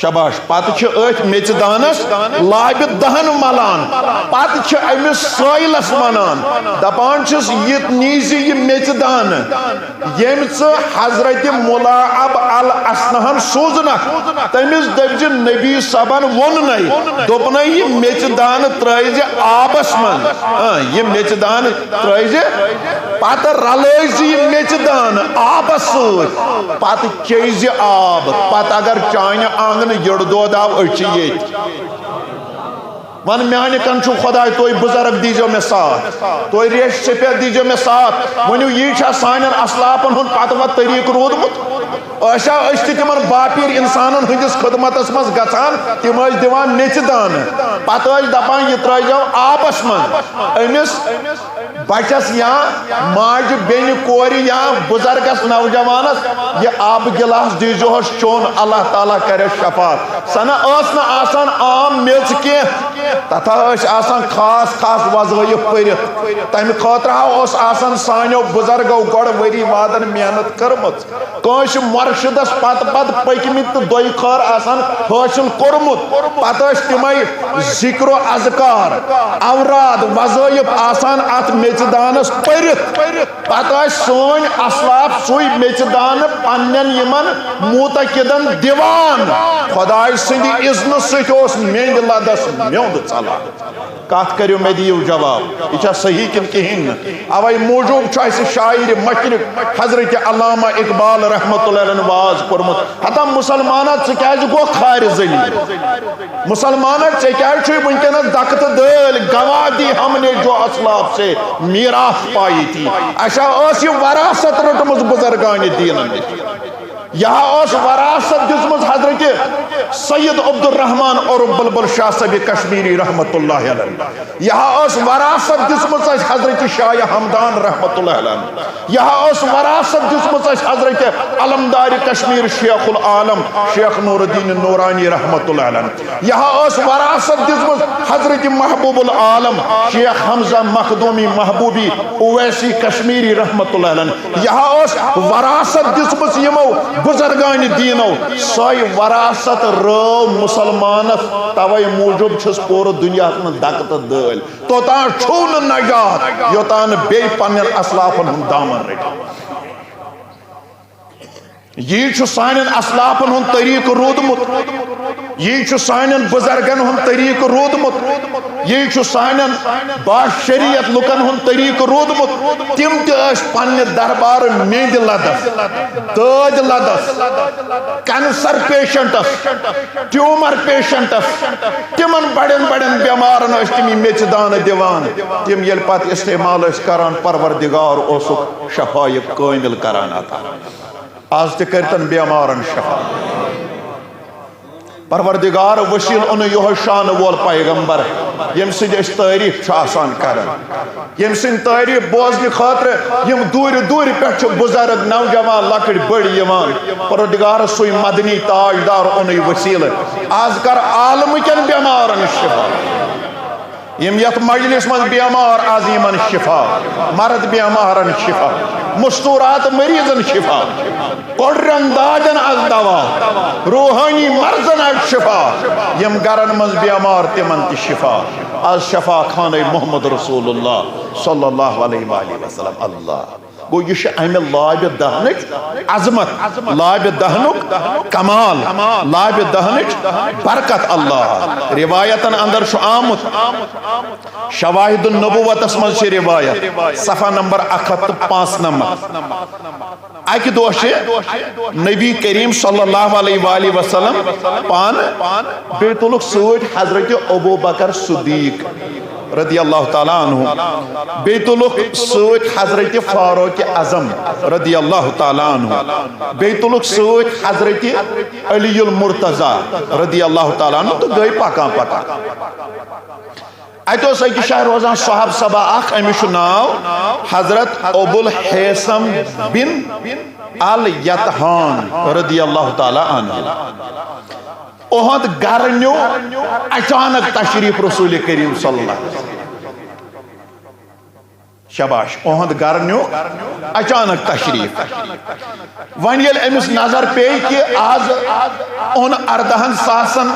شاباش۔ پتہٕ چھِ أتھۍ میٚژِ دانس لابہِ دہن ملان۔ پتہٕ چھِ أمِس سٲیلس ونان، دپان چھِس، یہِ نیٖزِ یہِ میٚژِ دانہٕ، ییٚمۍ ژٕ حضرت ملاعب الاسنہن سوٗزنکھ، تٔمِس دٔپزِ نبی صٲبن ووٚننے، دوٚپنے، یہِ میٚژِ دانہٕ ترٲوزِ آبس منٛز۔ اۭں، یہِ میٚژِ دانہٕ ترٲوزِ، پتہٕ رلٲوزِ یہِ میٚژِ دانہٕ آبس سۭتۍ، پتہٕ چیٚیزِ آب۔ پتہٕ اگر چانہِ آنگنہٕ یٔڑ دود آو، أسۍ چھِ ییٚتۍ۔ ون، میانہِ کن چھُ خداے، تُہۍ بُزرگ دیٖزیو مےٚ ساتھ، تُہۍ ریش سفید دیٖزیو مےٚ ساتھ۔ ؤنِو، یی چھا سانٮ۪ن اسلافن ہُنٛد پتہٕ وتہٕ طریٖقہٕ روٗدمُت؟ أسۍ ہا، أسۍ تہِ تِمن باپیٖر انسانن ہٕنٛدِس خدمتس منٛز گژھان، تِم ٲسۍ دِوان میٚژِ دانہٕ، پتہٕ ٲسۍ دپان، یہِ ترٲوزیو آبس منٛز۔ أمِس بچس یا ماجہِ بیٚنہِ کورِ یا بُزرگس نوجوانس یہِ آبہٕ گِلاس دیٖزیوہس چوٚن، اللہ تعالیٰ کرٮ۪س شفاعت۔ سۄ نہ ٲس نہٕ آسان عام میٚژ کینٛہہ، تتھ ہا ٲسۍ آسان خاص خاص وظٲیف پٔرِتھ۔ تمہِ خٲطرٕ ہا اوس آسان سانیو بُزرگو گۄڈٕ ؤری وادن محنت کٔرمٕژ۔ کٲنٛسہِ مرشدس پتہٕ پتہٕ پٔکمٕتۍ تہٕ دۄیہِ خٲر آسان حٲصِل کوٚرمُت۔ پتہٕ ٲسۍ تِمے ذِکر و اذکار، اوراد، وظٲیف آسان اتھ میٚژِ دانس پٔرِتھ۔ پتہٕ ٲسۍ سٲنۍ اسلاف سُے میٚژِ دانہٕ پننٮ۪ن یِمن معتقدن دِوان۔ خداے سٕنٛدِ اذنہٕ سۭتۍ اوس میٚنٛدِ لدس میوٚنٛد ژلان۔ کتھ کٔرِو، مےٚ دِیِو جواب، یہِ چھا صحیح کِنہٕ کِہیٖنۍ نہٕ؟ اوے موٗجوٗب چھُ اَسہِ شاعرِ مشرق حضرت علامہ اقبال رحمتہ اللہ علیہ واز کوٚرمُت، ہتا مسلمانا، ژٕ کیٛازِ گوکھ خارِ ذلیل؟ مسلمانا، ژےٚ کیٛازِ چھُے وٕنکیٚنس دکہٕ تہٕ دٲلۍ؟ گواہ دی ہم نے جو اسلاف سے میراث پائی تھی۔ اَسہِ ہا ٲس یہِ وراثت رٔٹمٕژ بُزرگانِ دیٖنن نِش۔ یہِ ہا ٲس وراثت دِژمٕژ حضرت سید عبدالرحمان عرف بلبل شاہ صٲب کشمیری رحمت اللہ علیہ۔ یہِ ہا ٲس وراثت دِژمٕژ اَسہِ حضرت شاہ ہمدان رحمت اللہ علیہ۔ یہِ ہا ٲس وراثت دِژمٕژ اَسہِ حضرت علمدار کشمیر شیخ العالم شیخ نور الدین نورانی رحمت اللہ علیہ۔ یہِ ہا ٲس وراثت دِژمٕژ حضرت محبوب العالم شیخ حمزہ مخدومی محبوبی اویسی کشمیری رحمت اللہ علیہ۔ یہِ ہا ٲس وراثت دِژمٕژ یِمو بُزرگانِ دیٖنو۔ سۄے وراثت رٲو مُسلمانس، توے موٗجوٗب چھُس پوٗرٕ دُنیاہس منٛز دکہٕ تہٕ دٲلۍ۔ توٚتام چھُو نہٕ نجات، یوٚتام نہٕ بیٚیہِ پننٮ۪ن اسلافن ہُنٛد دامن رٔٹِو۔ یی چھُ سانٮ۪ن اسلافن ہُنٛد طریٖقہٕ روٗدمُت، یی چھُ سانٮ۪ن بُزرگن ہُنٛد طریٖقہٕ روٗدمُت، یی چھُ سانٮ۪ن باشریعت لُکن ہُنٛد طریٖقہٕ روٗدمُت۔ تِم تہِ ٲسۍ پننہِ دربارٕ میٚنٛدِ لدس، دٲدۍ لدس، کینسر پیشنٹس، ٹیومر پیشنٹس، تِمن بڑٮ۪ن بڑٮ۪ن بٮ۪مارن ٲسۍ تِم یہِ میٚژِ دانہٕ دِوان۔ تِم ییٚلہِ پتہٕ استعمال ٲسۍ کران، پروردگار اوسُکھ شفایہِ کٲمل کران عطا۔ از تہِ کٔرتن بیمارن شفا۔ پروردگار وسیل اونُے یُہے شان وول پیغمبر، ییٚمہِ سٕنٛدۍ أسۍ تعریف چھِ آسان کران، ییٚمہِ سٕنٛدۍ تعریف بوزنہٕ خٲطرٕ یِم دوٗرِ دوٗرِ پٮ۪ٹھ چھِ بُزرگ، نوجوان، لۄکٕٹۍ بٔڑۍ یِوان۔ پروردگار، سُے مدنی تاجدار اونُے وسیلہٕ۔ از کر عالمہٕ کٮ۪ن بٮ۪مارن شفا۔ یِم یتھ مجلس منٛز بیمار، از یِمن شفا، مرد بیمارن شفا، مستورات مریضن شفا، کوٚڈرن دادن از دوا، روحٲنی مرضن از شفا، یِم گرن منٛز بیمار تِمن تہِ شفا۔ از شفا خانہ محمد رسول اللہ صلی اللہ علیہ وآلہ وسلم۔ اللہ گوٚو، یہِ چھُ امہِ لابہِ دہنٕچ عظمت، لابہِ دہنُک کمال، لابہِ دہنٕچ برکت۔ اللہ، روایتن اندر چھُ آمُت، شواہد النبوتس منٛز چھِ روایت، صفحہ نمبر اکھ ہتھ تہٕ پانٛژھ نمتھ۔ اکہِ دۄہ چھِ نبی کریم صلی اللہ علیہ وآلہ وسلم پانہٕ، بیٚیہِ تُلُکھ سۭتۍ حضرت ابو بکر صدیق رضی اللہ تعالیٰ عنہ، بیٚیہِ تُلُکھ سۭتۍ حضرت فاروق اعظم رضی اللہ تعالیٰ عنہ، بیٚیہِ تُلُکھ سۭتۍ حضرت علی المرتضی رضی اللہ تعالیٰ عنہ تہٕ گٔے پکان پکان۔ اتہِ اوس أکِس جایہِ روزان صاحب صبا اکھ، أمِس چھُ ناو حضرت ابو الہیثم بن الیتحان رضی اللہ تعالیٰ عنہ۔ اُہُنٛد گرٕ نیوٗ اچانک تشریف رسول کریم صلی اللہ علیہ وسلم۔ شاباش، اُہُنٛد گرٕ نیوٗ اچانک تشریف۔ وۄنۍ ییٚلہِ أمِس نظر پیٚیہِ کہِ از اوٚن اردہن ساسن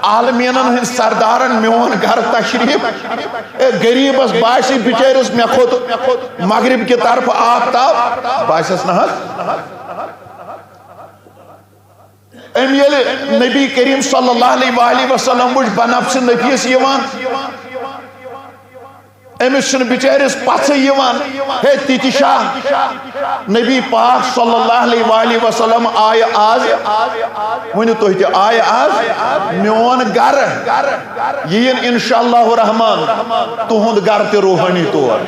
عالمیٖنن ہٕنٛدۍ سردارن میون گرٕ تشریف، اے، غریٖبس باسہِ بِچٲرِس، مےٚ کھوٚت مغرب کہِ طرفہٕ آفتاب، باسٮ۪س نہ حظ؟ أمۍ ییٚلہِ نبی کریم صلی اللہ علیہ وآلہ وسلم وٕچھ بنفسِ نفیس یِوان، أمِس چھُنہٕ بِچٲرِس پژھٕے یِوان۔ ہے، تہِ تہِ چھا؟ نبی پاک صلی اللہ علیہ وآلہ وسلم آیہِ آز، ؤنِو تُہۍ تہِ، آیہِ آز میون گرٕ۔ یہِ یِن انشاءاللہ الرحمن تُہُنٛد گرٕ تہِ روحٲنی طور۔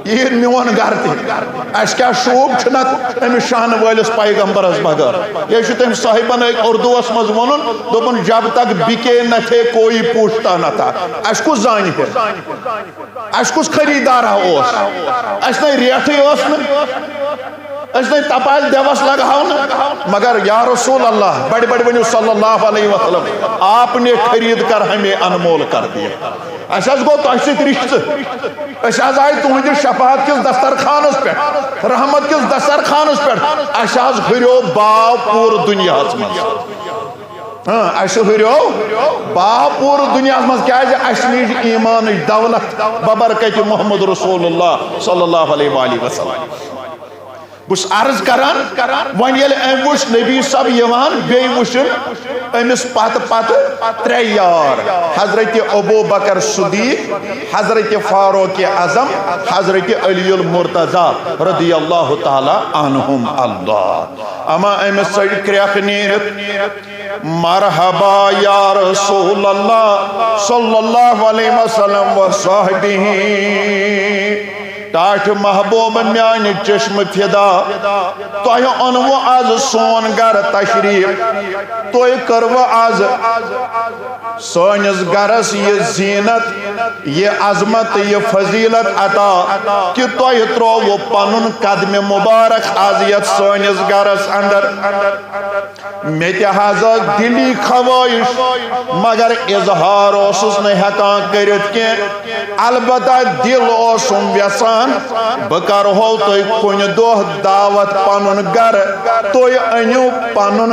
یہِ یِن میون گرٕ تہِ۔ اَسہِ کیٛاہ شوٗب چھُ نتہٕ أمِس شانہٕ وٲلِس پیغمبرس بغٲر؟ یہِ چھُ تٔمۍ صاحبن أکۍ اردوس منٛز ووٚنُن، دوٚپُن، "جب تک بکے نہ تھے کوئی پوچھتا نہ تھا۔" اَسہِ کُس زانہِ ہے؟ اَسہِ کُس خریٖدارا اوس؟ اَسہِ نے ریٹھٕے ٲس نہٕ۔ أسۍ نے تپالہِ دٮ۪وس لگہاو نہٕ۔ مگر یا رسول اللہ، بڑِ بڑِ ؤنِو صلی اللہ علیہ وسلم، آپ نے خرید کر ہمیں انمول کر دیا۔ اَسہِ حظ گوٚو تۄہہِ سۭتۍ رِشتہٕ۔ أسۍ حظ آیہِ تُہنٛدِس شفاعت کِس دسترخانس پٮ۪ٹھ، رحمت کِس دسترخانس پٮ۪ٹھ۔ اَسہِ حظ ہُریو باو پوٗرٕ دُنیاہس منٛز۔ ہاں، اَسہِ ہُریو باو پوٗرٕ دُنیاہس منٛز، کیازِ اَسہِ میج ایٖمانٕچ دولت ببرکتِ محمد رسول اللہ صلی اللہ علیہ وآلہ وسلم۔ بہٕ چھُس عرض کران، وۄنۍ ییٚلہِ أمۍ وٕچھ نبی صٲب یِوان، بیٚیہِ وٕچھُن أمِس پتہٕ پتہٕ ترٛےٚ یار، حضرت ابو بکر صدیق، حضرت فاروق اعظم، حضرت علی المرتضی رضی اللہ تعالیٰ عنہم۔ اللہ، اما أمِس ژٔج کرٛیکھ نیٖرِتھ۔ مرحبا یا رسول اللہ صلی اللہ علیہ وسلم و صحبہ۔ ٹاٹھ محبوب میانہِ چشم فدا، تۄہہِ اوٚنوٕ از سون گرٕ تشریف، تۄہہِ کٔروٕ از سٲنِس گرس یہِ زینت، یہِ عظمت، یہِ فضیلت عطا کہ تۄہہِ ترٛووٕ پنُن قدمِ مبارک از یتھ سٲنِس گرس اندر۔ مےٚ تہِ حظ ٲس دِلی خواہش، مگر اظہار اوسُس نہٕ ہٮ۪کان کٔرِتھ کینٛہہ۔ البتہ دِل اوسُم یژھان، بہٕ کرہو تۄہہِ کُنہِ دۄہ دعوت پنُن گرٕ۔ تُہۍ أنِو پنُن،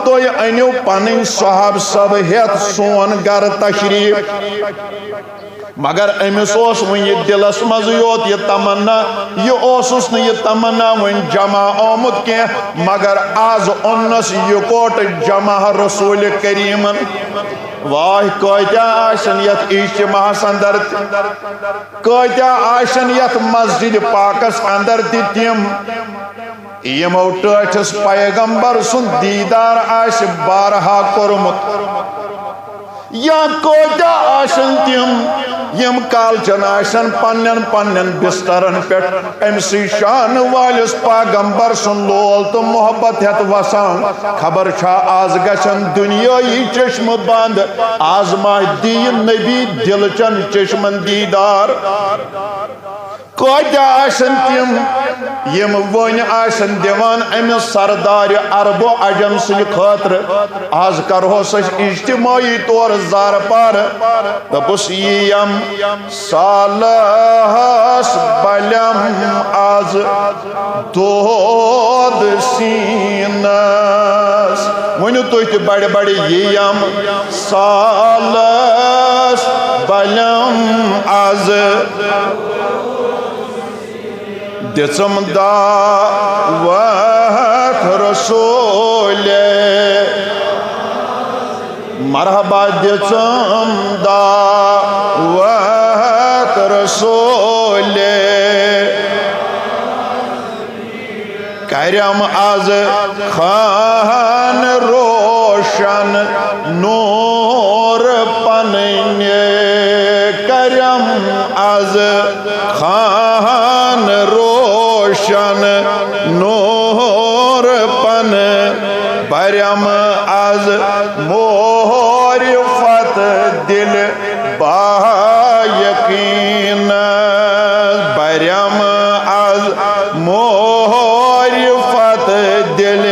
تُہۍ أنِو پنٕنۍ صحاب صٲب ہٮ۪تھ سون گرٕ تشریف۔ مگر أمِس اوس وُنہِ دِلس منٛز یوت یہِ تمنا، یہِ اوسُس نہٕ یہِ تمنا وُنہِ جمع آمُت کینٛہہ، مگر از اوٚننس یِکوٹہٕ جمع رسول کریمن۔ واہ، کٲتیاہ آسن یتھ اجتماعس اندر تہِ، کٲتیاہ آسن یتھ مسجد پاکس اندر تہِ تِم، یِمو ٹٲٹھِس پیغمبر سُنٛد دیٖدار آسہِ بارہا کوٚرمُت، یا کٲتیٛاہ آسن تِم، یِم کالچن آسن پننٮ۪ن پننٮ۪ن بسترن پٮ۪ٹھ أمۍ سٕے شان وٲلِس پیغمبر سُنٛد لول تہٕ محبت ہٮ۪تھ وسان۔ خبر چھا از گژھن دُنیٲیی چشمہٕ بنٛد، از ما دِیہِ نبی دِلچن چشمن دیدار؟ کٲتیٛاہ آسن تِم، یِم وۄنۍ آسن دِوان أمِس سردارِ عرب و عجم سٕنٛدِ خٲطرٕ؟ از کرہوس أسۍ اجتماعی طور زارٕ پارٕ۔ دوٚپُس، یِیم صالحس بلیم از دود سینس۔ ؤنِو تُہۍ تہِ بڑِ بڑِ، یِیم صالحس بلیم از دِژم دعوت رسولے، مرحبا دِژم دعوت رسولے۔ کرم از خان روشن نور پننہِ، کرم از خان روشن نور پن، برم از معرفت دل با یقین، برم از معرفت دل۔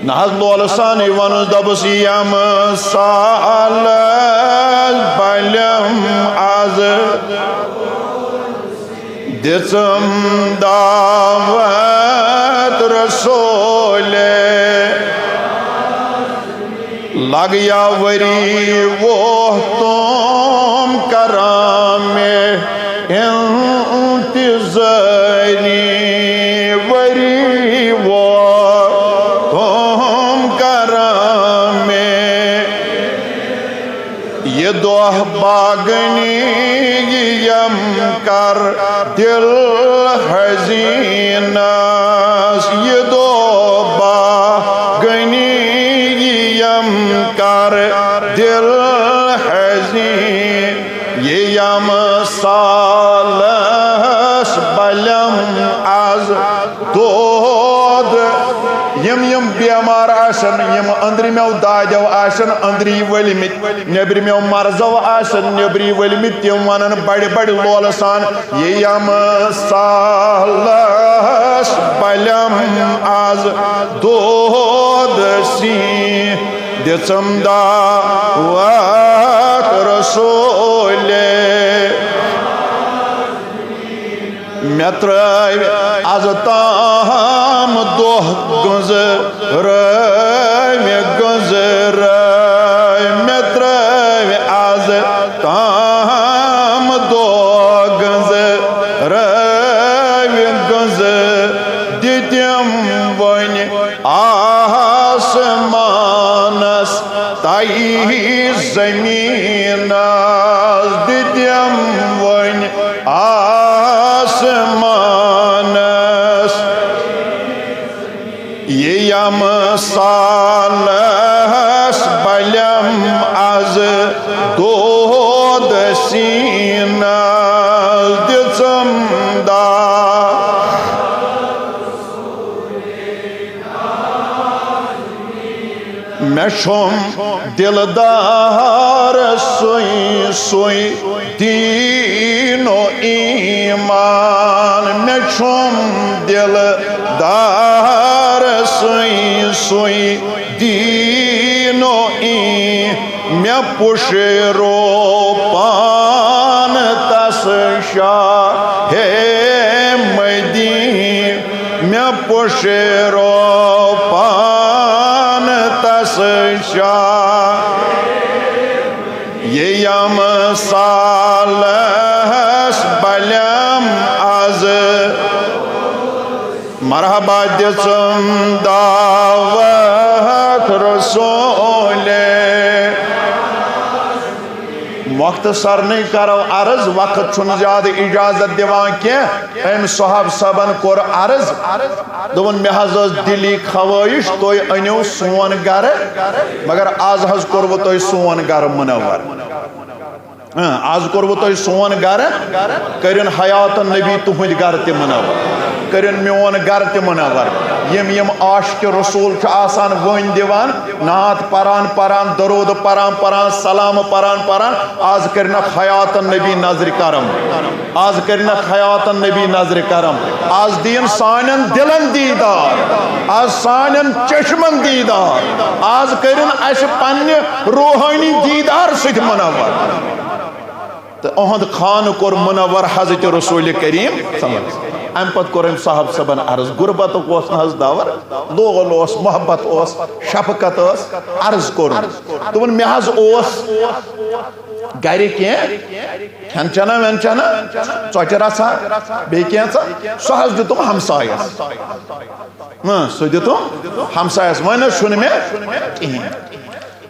نہ حظ، لولہٕ سانٕے وَنُس، دوٚپُس، یِم صالح بلیم از دِژم دعوت رسولے۔ لگیا وری ووہ تم کران مے انتظاری، وری ووہ تم کران مے یہ دۄہ باغنی، یِم کر دل حزینس، یہ دۄہ باغنی، یِم کر دل حزین، یِم صالحس بلیم از دود۔ یِم یِم بیمار آسن، یِم أنٛدرِمیو دادیو آسن أنٛدری ؤلمٕتۍ، نیٚبرِمیو مرضو آسن نیٚبری ؤلمٕتۍ، تِم ونن بڑِ بڑِ لولہٕ سان، یِم صالحس بلیم از دود سین۔ دِژم دعوت رسولے۔ مےٚ ترٲوۍ از تام دۄہ گٔنٛزرٲوۍ، گٔنٛزرٲوۍ۔ مےٚ ترٲوۍ از تام دۄہ گٔنٛزرٲوۍ، گٔنٛزر دِتِم وۄنۍ آسمانس تہٕ زٔمیٖنس، دِتِم وۄنۍ آسمانس۔ یِم صالحس بلیم از دود سینس، دِژم دعوت۔ مےٚ چھُم دِلدار سُے سُے دیٖن و ایٖمان، مےٚ چھُم دِلدار سُے سُے دیٖن و ای-، مےٚ پُشرو پان تس شاہ مدیٖن، مےٚ پُشرو پان تس شاہ۔ یِم صالحس بلیم از مرحبا دِژم دعوت رسولے۔ مختصرنٕے کرو عرض، وقت چھُنہٕ زیادٕ اجازت دِوان کینٛہہ۔ أمۍ صحاب صٲبن کوٚر عرض، دوٚپُن، مےٚ حظ ٲس دِلی خواہش تُہۍ أنِو سون گرٕ، مگر از حظ کوٚروٕ تۄہہِ سون گرٕ منور۔ اۭں، از کوٚروٕ تۄہہِ سون گرٕ، کٔرِن حیاتن نبی تُہنٛدۍ گرٕ تہِ منور، کٔرِن میون گرٕ تہِ منور۔ یِم یِم عاشق رسول چھِ آسان وٲنۍ دِوان، نعت پران پران، درود پران پران، سلام پران پران، از کٔرِنکھ حیاتن نبی نظرِ کرم، از کٔرِنکھ حیاتن نبی نظرِ کرم، از دِیِن سانٮ۪ن دِلن دیٖدار، از سانٮ۪ن چشمن دیٖدار، از کٔرِن اسہِ پننہِ روحٲنی دیٖدار سۭتۍ منور۔ تہٕ اُہُنٛد خانہٕ کوٚر منور حضرت رسول کریم صلی اللہ علیہ وسلم۔ امہِ پتہٕ کوٚر أمۍ صاحب صٲبن عرض، غربتُک اوس نہٕ حظ دور، لوگل اوس، محبت اوس، شفقت ٲس، عرض کوٚرُن۔ دوٚپُن، مےٚ حظ اوس گرِ کینٛہہ کھٮ۪ن چٮ۪نا وٮ۪ن چٮ۪نا، ژۄچہِ رژھا، بیٚیہِ کینٛژھا، سُہ حظ دیُتُم ہمسایس۔ اۭں، سُہ دیُتُم ہمسایس، وۄنۍ حظ چھُنہٕ مےٚ کِہیٖنۍ۔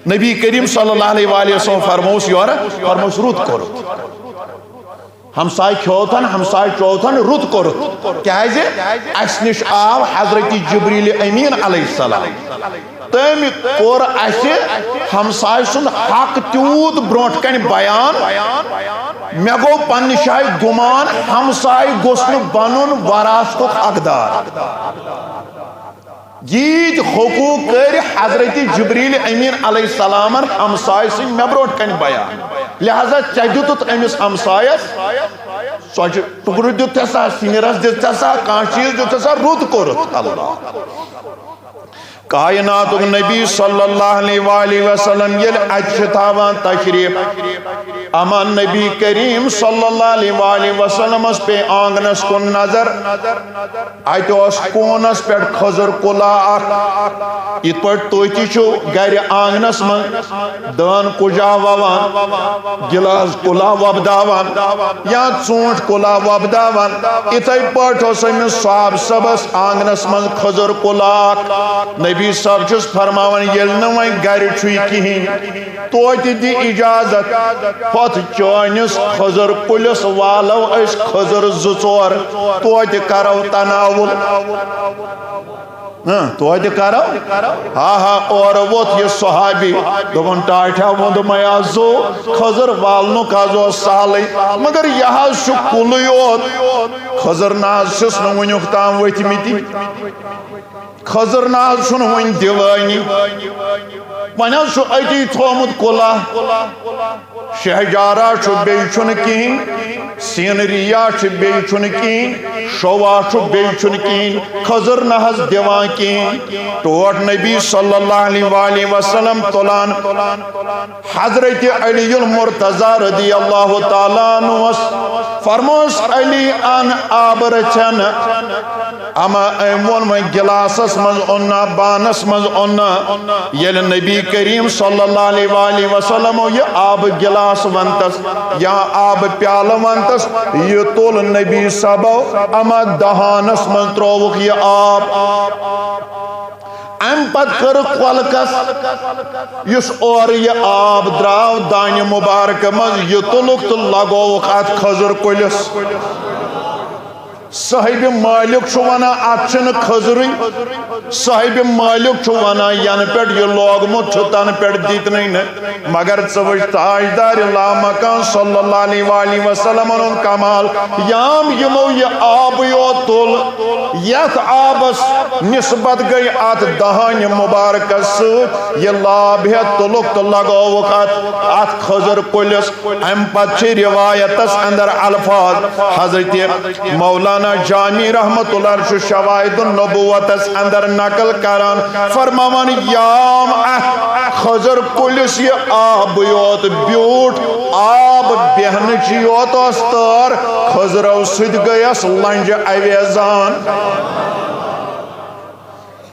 نبی کریم صلی اللہ علیہ وآلہ وسلم فرموس یورٕ، فرموس، رُت کوٚرُتھ۔ ہمسایہِ کھیوتھن، ہمسایہِ چوتھن، رُت کوٚرُتھ۔ کیازِ؟ اسہِ نِش آو حضرت جبریل امین علیہ السلام۔ تٔمۍ کوٚر اسہِ ہمسایہِ سُنٛد حق تیوٗت برونٛٹھ کنہِ بیان۔ مےٚ گوٚو پننہِ جایہِ گُمان، ہمسایہِ گوٚژھ نہٕ بنُن وراثتُک حقدار۔ ییٖتۍ حقوٗق کٔرۍ حضرت جبریل امین علیہ السلامن ہمسایہِ سٕنٛدۍ مےٚ برونٛٹھ کنہِ بیان۔ لہذا ژےٚ دیُتُتھ أمِس ہمسایس ژۄچہِ ٹُکرٕ، دیُت ژےٚ سا، سِنہِ رس دِژ ژےٚ سا، کانٛہہ چیٖز دیُت ژےٚ سا، رُت کوٚرُتھ۔ اللہ۔ کائناتُک نبی صلی اللہ علیہ وآلہ وسلم ییٚلہِ اَتہِ چھِ تھاوان تشریف، اما نبی کریم صلی اللہ علیہ وآلہ وسلمس پے آنگنس کُن نظر، اَتہِ اوس کوٗنس پٮ۪ٹھ کھٔزٕر کُلا اکھ۔ یِتھ پٲٹھۍ تُہۍ تہِ چھِو گرِ آنگنس منٛز دٲن کُجا ووان، گِلاس کُلا وۄپداوان، یا ژوٗنٛٹھۍ کُلا وۄپداوان، اِتھے پٲٹھۍ اوس أمِس صاحب صٲبس آنگنس منٛز کھٔزٕر کُلا اکھ۔ نبی صٲب چھُس فرماوان، ییٚلہِ نہٕ وۄنۍ گرِ چھُے کِہیٖنۍ، توتہِ دِ اجازت، ہۄتھ چٲنِس کھٔزٕر کُلِس والو أسۍ کھٔزٕر زٕ ژور، توتہِ کرو تناوُل۔ ہاں، توتہِ کرو۔ ہا ہا، اورٕ ووٚتھ یہِ صحابی، دوٚپُن، ٹاٹھیا ووٚنُم یا زو، کھٔزٕر والنُک حظ اوس سہلٕے، مگر یہِ حظ چھُ کُلٕے یوت۔ کھٔزٕر نہ حظ چھِس نہٕ وٕنیُک تام ؤتھمٕتی۔ کھٔزٕر نہ حظ چھُنہٕ وٕنہِ دِوٲنی۔ وۄنۍ حظ چھُ أتی تھوٚومُت کُلا۔ شہجارہ چھُ، بیٚیہِ چھُنہٕ کِہیٖنۍ۔ سیٖنریا چھِ، بیٚیہِ چھُنہٕ کِہیٖنۍ۔ شووا چھُ، بیٚیہِ چھُنہٕ کِہیٖنۍ۔ کھٔزٕر نہ حظ دِوان کِہیٖنۍ۔ ٹوٹھ نبی صلی اللہ علیہ وآلہ وسلم تُلان۔ حضرت علی المرتضی رضی اللہ تعالیٰ عنہس فرموس، علی، ان آبہٕ رژھِ۔ اما أمۍ ووٚن، وۄنۍ گِلاسس منٛز اوٚن نا، بانس منٛز اوٚن نا۔ ییٚلہِ نبی کریم صلی اللہ علیہ وآلہ وسلمو یہِ آبہٕ گِلاس ونتس یا آبہٕ پیالہٕ ونتس، یہِ تُل نبی صٲبو اما دہانس منٛز ترووُکھ یہِ آب۔ امہِ پتہٕ کٔر کۄلکس، یُس اورٕ یہِ آب درٛاو دانہِ مُبارکہٕ منٛز، یہِ تُلُکھ تہٕ لگووُکھ اتھ کھٔزٕر کُلِس۔ صاحب مالک چھُ ونان، اتھ چھِنہٕ کھٔزرٕے۔ صاحب مالک چھُ ونان، ینہٕ پٮ۪ٹھ یہِ لوگمُت چھُ، تنہٕ پٮ۪ٹھ دِتنٕے نہٕ۔ مگر ژٕ وٕچھ تاجدارِ لامکان صلی اللہ علیہ وآلہ وسلمن ہُنٛد کمال۔ یام یِمو یہِ آبٕے یوت تُل، یتھ آبس نسبت گٔے اتھ دہانہِ مبارکس سۭتۍ۔ یہِ لاب ہٮ۪تھ تُلُکھ تہٕ لگووُکھ اتھ، اتھ کھٔزٕر کُلِس۔ امہِ پتہٕ چھِ روایتس اندر الفاظ حضرت مولانا جامی رحمت اللہ چھُ شواہد النبوتس اندر نقل کران، فرماوان، یام اتھ کھٔزٕر کُلِس یہِ آب یوت بیوٗٹھ، آب بیہنٕچ یوت ٲس تٲر، کھٔزرو سۭتۍ گٔیس لنجہِ اویزان۔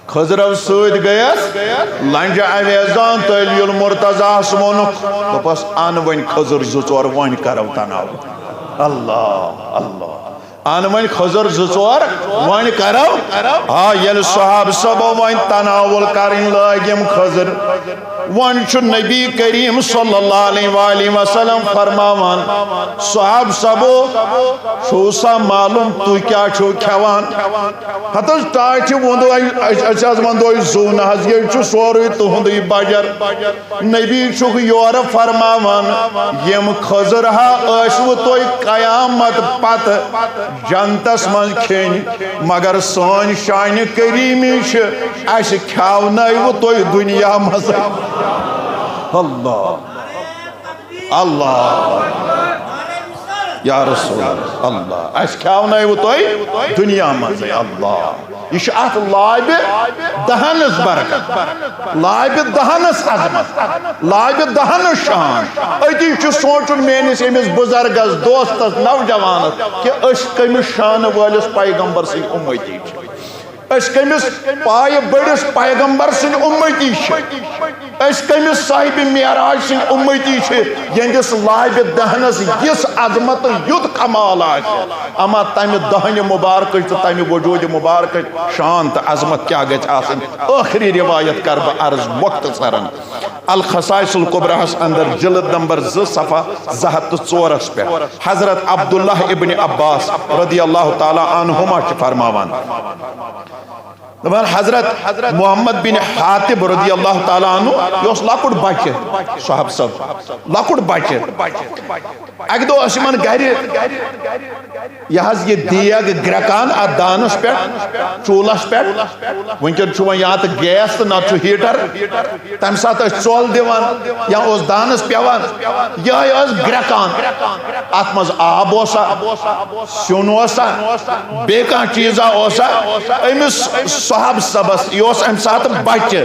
کھٔزرو سۭتۍ گٔیس لنجہِ اویزان۔ تہٕ علی المرتضیٰ ہس ووٚنُکھ، دوٚپس، ان وۄنۍ کھٔزٕر زٕ ژور، وۄنۍ کرو تناوُل۔ اللہ، اللہ۔ ان وۄنۍ خضر زٕ ژور، وۄنۍ کرو۔ آ، ییٚلہِ صحابہٕ صٲبو وۄنۍ تناول کرٕنۍ لٲگۍ یِم خضر، وۄنۍ چھُ نبی کریم صلی اللہ علیہ وآلہ وسلم فرماوان، صحابہٕ صٲبو، چھُو سا معلوم تُہۍ کیٛاہ چھِو کھٮ۪وان؟ ہتس ٹاٹھہِ ووٚندو اَسہِ، أسۍ حظ وندو زُو نہ حظ، ییٚتہِ چھُ سورُے تُہُنٛدُے بجر۔ نبی چھُکھ یورٕ فرماوان، یِم خضر ہا ٲسوٕ تُہۍ قیامت پتہٕ جنتس منٛز کھیٚنۍ، مگر سٲنۍ شانہِ کریٖمی چھِ، اَسہِ کھیاونٲوٕ تُہۍ دُنیا منٛز۔ اللہ، اللہ، یا رسول اللہ، اَسہِ کھیاونٲوٕ تُہۍ دُنیا منٛزٕے۔ اللہ۔ یہِ چھُ اتھ لابہِ دہنس برکت، لابہِ دہنس عظمت، لابہِ دہنس شان۔ أتی چھُ سونٛچُن میٲنِس أمِس بُزرگس، دوستس، نوجوانس، کہِ أسۍ کٔمِس شانہٕ وٲلِس پیغمبر سٕنٛدۍ اُمتی چھِ، أسۍ کٔمِس پایہِ بٔڑِس پیغمبر سٕنٛدۍ اُمتی چھِ۔ أسۍ کٔمِس صاحبِ معراج سٕنٛدۍ اُمتی چھِ، یِہنٛدِس لابہِ دہنس یِژھ عظمت تہٕ یُتھ کمال آسہِ؟ اما تمہِ دہنہِ مبارکٕچ تہٕ تمہِ وجوٗدِ مبارکٕچ شان تہٕ عظمت کیٛاہ گژھِ آسٕنۍ؟ ٲخری روایت کرٕ بہٕ عرض مختصرن۔ الخصائص الکبریٰ ہس اندر جلد نمبر زٕ صفحہ زٕ ہتھ تہٕ ژورس پٮ۪ٹھ حضرت عبداللہ ابن عباس رضی اللہ تعالیٰ عنہما چھِ فرماوان، دپان حضرت محمد بن حاطب رضی اللہ تعالیٰ عنہ، یہِ اوس لۄکُٹ بچہِ، صحابہٕ صٲب، لۄکُٹ بچہِ۔ اکہِ دۄہ ٲس یِمن گرِ یہِ حظ یہِ دیگ گرٛٮ۪کان اتھ دانس پٮ۪ٹھ، چوٗلس پٮ۪ٹھ۔ وٕنکٮ۪ن چھُ وۄنۍ یا تہٕ گیس تہٕ نتہٕ چھُ ہیٹر۔ تمہِ ساتہٕ ٲسۍ ژۄل دِوان یا اوس دانس پٮ۪وان، یِہوٚے ٲس گرٛٮ۪کان۔ اتھ منٛز آب اوسا، سیُن اوسا، بیٚیہِ کانٛہہ چیٖزا اوسا؟ أمِس صحابہٕ صٲبس، یہِ اوس امہِ ساتہٕ بچہِ،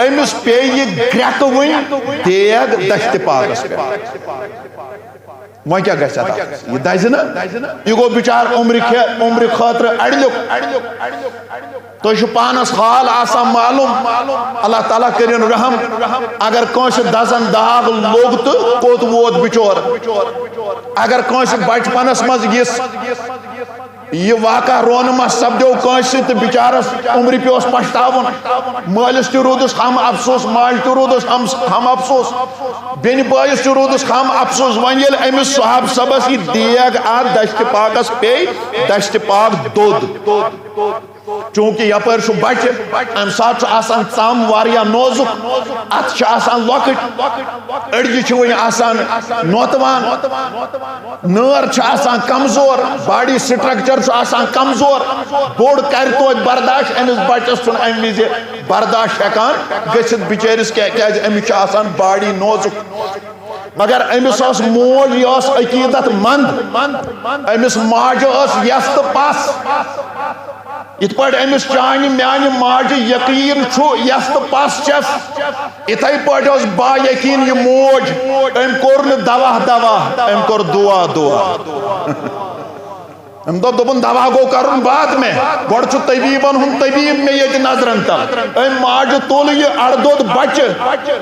أمِس پیٚیہِ یہِ گرٛٮ۪کہٕ وٕنۍ دیگ دشتِ پاکس پٮ۪ٹھ۔ وۄنۍ کیٛاہ گژھِ اتھ؟ یہِ دزِ نہ؟ یہِ گوٚو بِچار عمرِ خے-، عمرِ خٲطرٕ اڑلیُک۔ تۄہہِ چھُ پانس حال آسان معلوم۔ اللہ تعالیٰ کٔرِن رحم۔ اگر کٲنٛسہِ دزن داغ لوٚگ تہٕ کوٚت ووت بِچور؟ اگر کٲنٛسہِ بچپنس منٛز یِژھ یہِ واقعہ رونما سپدیو کٲنٛسہِ سۭتۍ تہٕ بِچارس عمرِ پیوس پشتاوُن۔ مٲلِس تہِ روٗدُس ہم افسوس، ماجہِ تہِ روٗدُس ہم، ہم افسوس، بیٚنہِ بٲیِس تہِ روٗدُس ہم افسوس۔ وۄنۍ ییٚلہِ أمِس صحابہٕ صٲبس یہِ دیگ اتھ دشتِ پاکس پیٚیہِ، دشتِ پاک دوٚد۔ چوٗنٛکہِ یپٲرۍ چھُ بچہِ، امہِ ساتہٕ چھُ آسان ژم واریاہ نوزُک، اتھٕ چھِ آسان لۄکٕٹۍ، أڈجہِ چھِ وُنہِ آسان نوتوان، نٲر چھِ آسان کمزور، باڈی سٹرکچر چھُ آسان کمزور۔ بوٚڑ کرِ توتہِ برداش، أمِس بچس چھُنہٕ امہِ وِزِ برداش ہٮ۪کان گٔژھِتھ بِچٲرِس، کیا-، کیازِ أمِس چھِ آسان باڈی نوزُک۔ مگر أمِس ٲس موج، یہِ ٲس عقیدت مند۔ أمِس ماجہِ ٲس یَس تہٕ پَس۔ یِتھ پٲٹھۍ أمِس چانہِ میانہِ ماجہِ یقیٖن چھُ، یَس تہٕ پَس چھَس، یِتھَے پٲٹھۍ ٲس با یقیٖن یہِ موج۔ أمۍ کوٚر نہٕ دوا دوا، أمۍ کوٚر دُعا دُعا۔ أمۍ دوٚپ، دوٚپُن، دوا گوٚو کرُن بعد میں، گۄڈٕ چھُ طبیبن ہُنٛد طبیب مےٚ ییٚتہِ نظرن تل۔ أمۍ ماجہِ تُل یہِ اَڑٕ دوٚد بچہِ،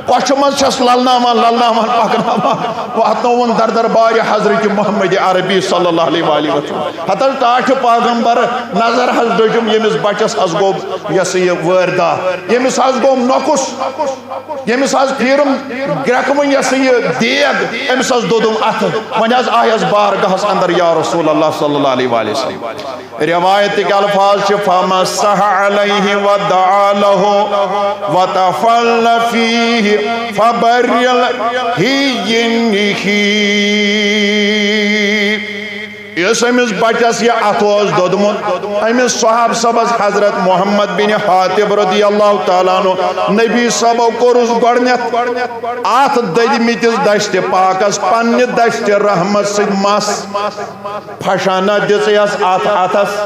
کۄچھِ منٛز چھَس للناوان، للناوان، پکناوان، واتنووُن در دربارِ حضرت محمد عربی صلی اللہ علیہ وآلہ وسلم۔ ہتس ٹاٹھہِ پیغمبر نظر حظ دٔجُم، ییٚمِس بچس حظ گوٚو یہِ ہسا یہِ وٲردات، ییٚمِس حظ گوٚو نۄقُص۔ ییٚمِس حظ پھیٖرُم گرٛٮ۪کہٕ وٕنۍ یہِ ہسا یہِ دیگ، أمِس حظ دوٚدُم اَتھٕ۔ وۄنۍ حظ آیس بارگاہس اندر یا رسول اللہ صلی اللہ علیہ وآلہ وسلم۔ روایت کے الفاظ چھِ، فمسح علیہ ودعا لہ وتفل فیہ فبرل ہی۔ یُس أمِس بچس یہِ اَتھٕ اوس دوٚدمُت، أمِس صحابہٕ صٲبس حضرت محمد بن حاطب رضی اللہ تعالیٰ عنہ، نبی صٲبو کوٚرُس گۄڈٕنٮ۪تھ اَتھ دٔدمٕتِس دشتِ پاکس پننہِ دشتِ رحمت سۭتۍ مس، پھشانہ دِژیس اَتھ اَتھس۔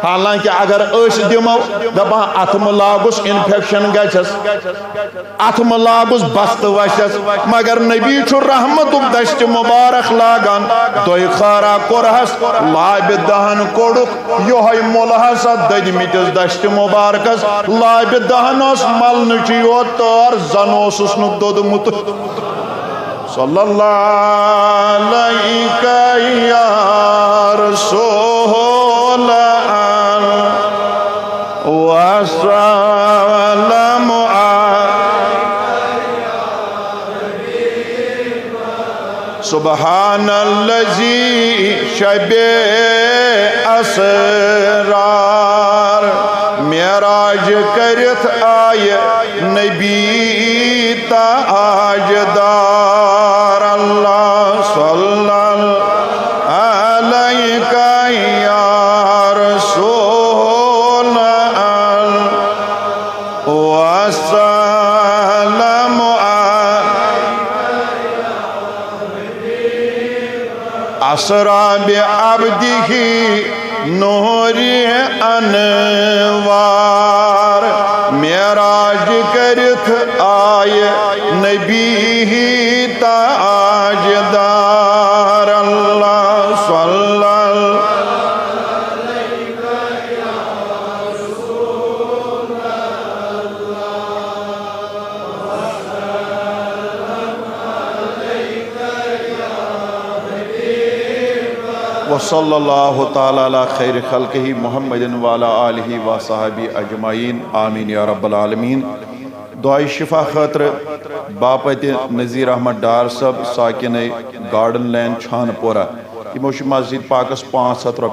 حالانکہ اگر أسۍ دِمو، دپان اَتھٕ مہٕ لاگُس، انفیکشن گژھٮ۪س۔ اَتھٕ مہٕ لاگُس بستہٕ وَسٮ۪س، مگر نبی چھُ رحمتُک دشتِ مبارک لاگان۔ دۄیہِ خٲرا کوٚرہس، لابہِ دہن کوٚڑُکھ، یِہوٚے مُلہس اَتھ دٔدمٕتِس دشتِ مبارکس۔ لابہِ دہن ٲس ملنٕچی یوت تٲر، زن اوسُس نہٕ دوٚدمُت۔ صلی اللہ علیک یا رسول سبحان الذی شب اسرار، معراج کٔرِتھ آیہِ نبی تاجدار۔ اللہ صلی اللہ علیک یا رسول اللہ وسلم۔ اسرا بعبدہ نور انوار، معراج کٔرِتھ آیہِ نبی تاجدار۔ اللہ صلی اللہ۔ وصلی اللہ تعالی علی خیر خلقہ محمد وعلی آلہ وصحبہ اجمعین، آمین یا رب العالمین۔ دعائے شفا خٲطرٕ باپتِ نذیر احمد ڈار صٲب، ساکِنَے گارڈن لین چھانہٕ پورہ، یِمو چھِ مسجد پاکس پانٛژھ ہتھ رۄپیہِ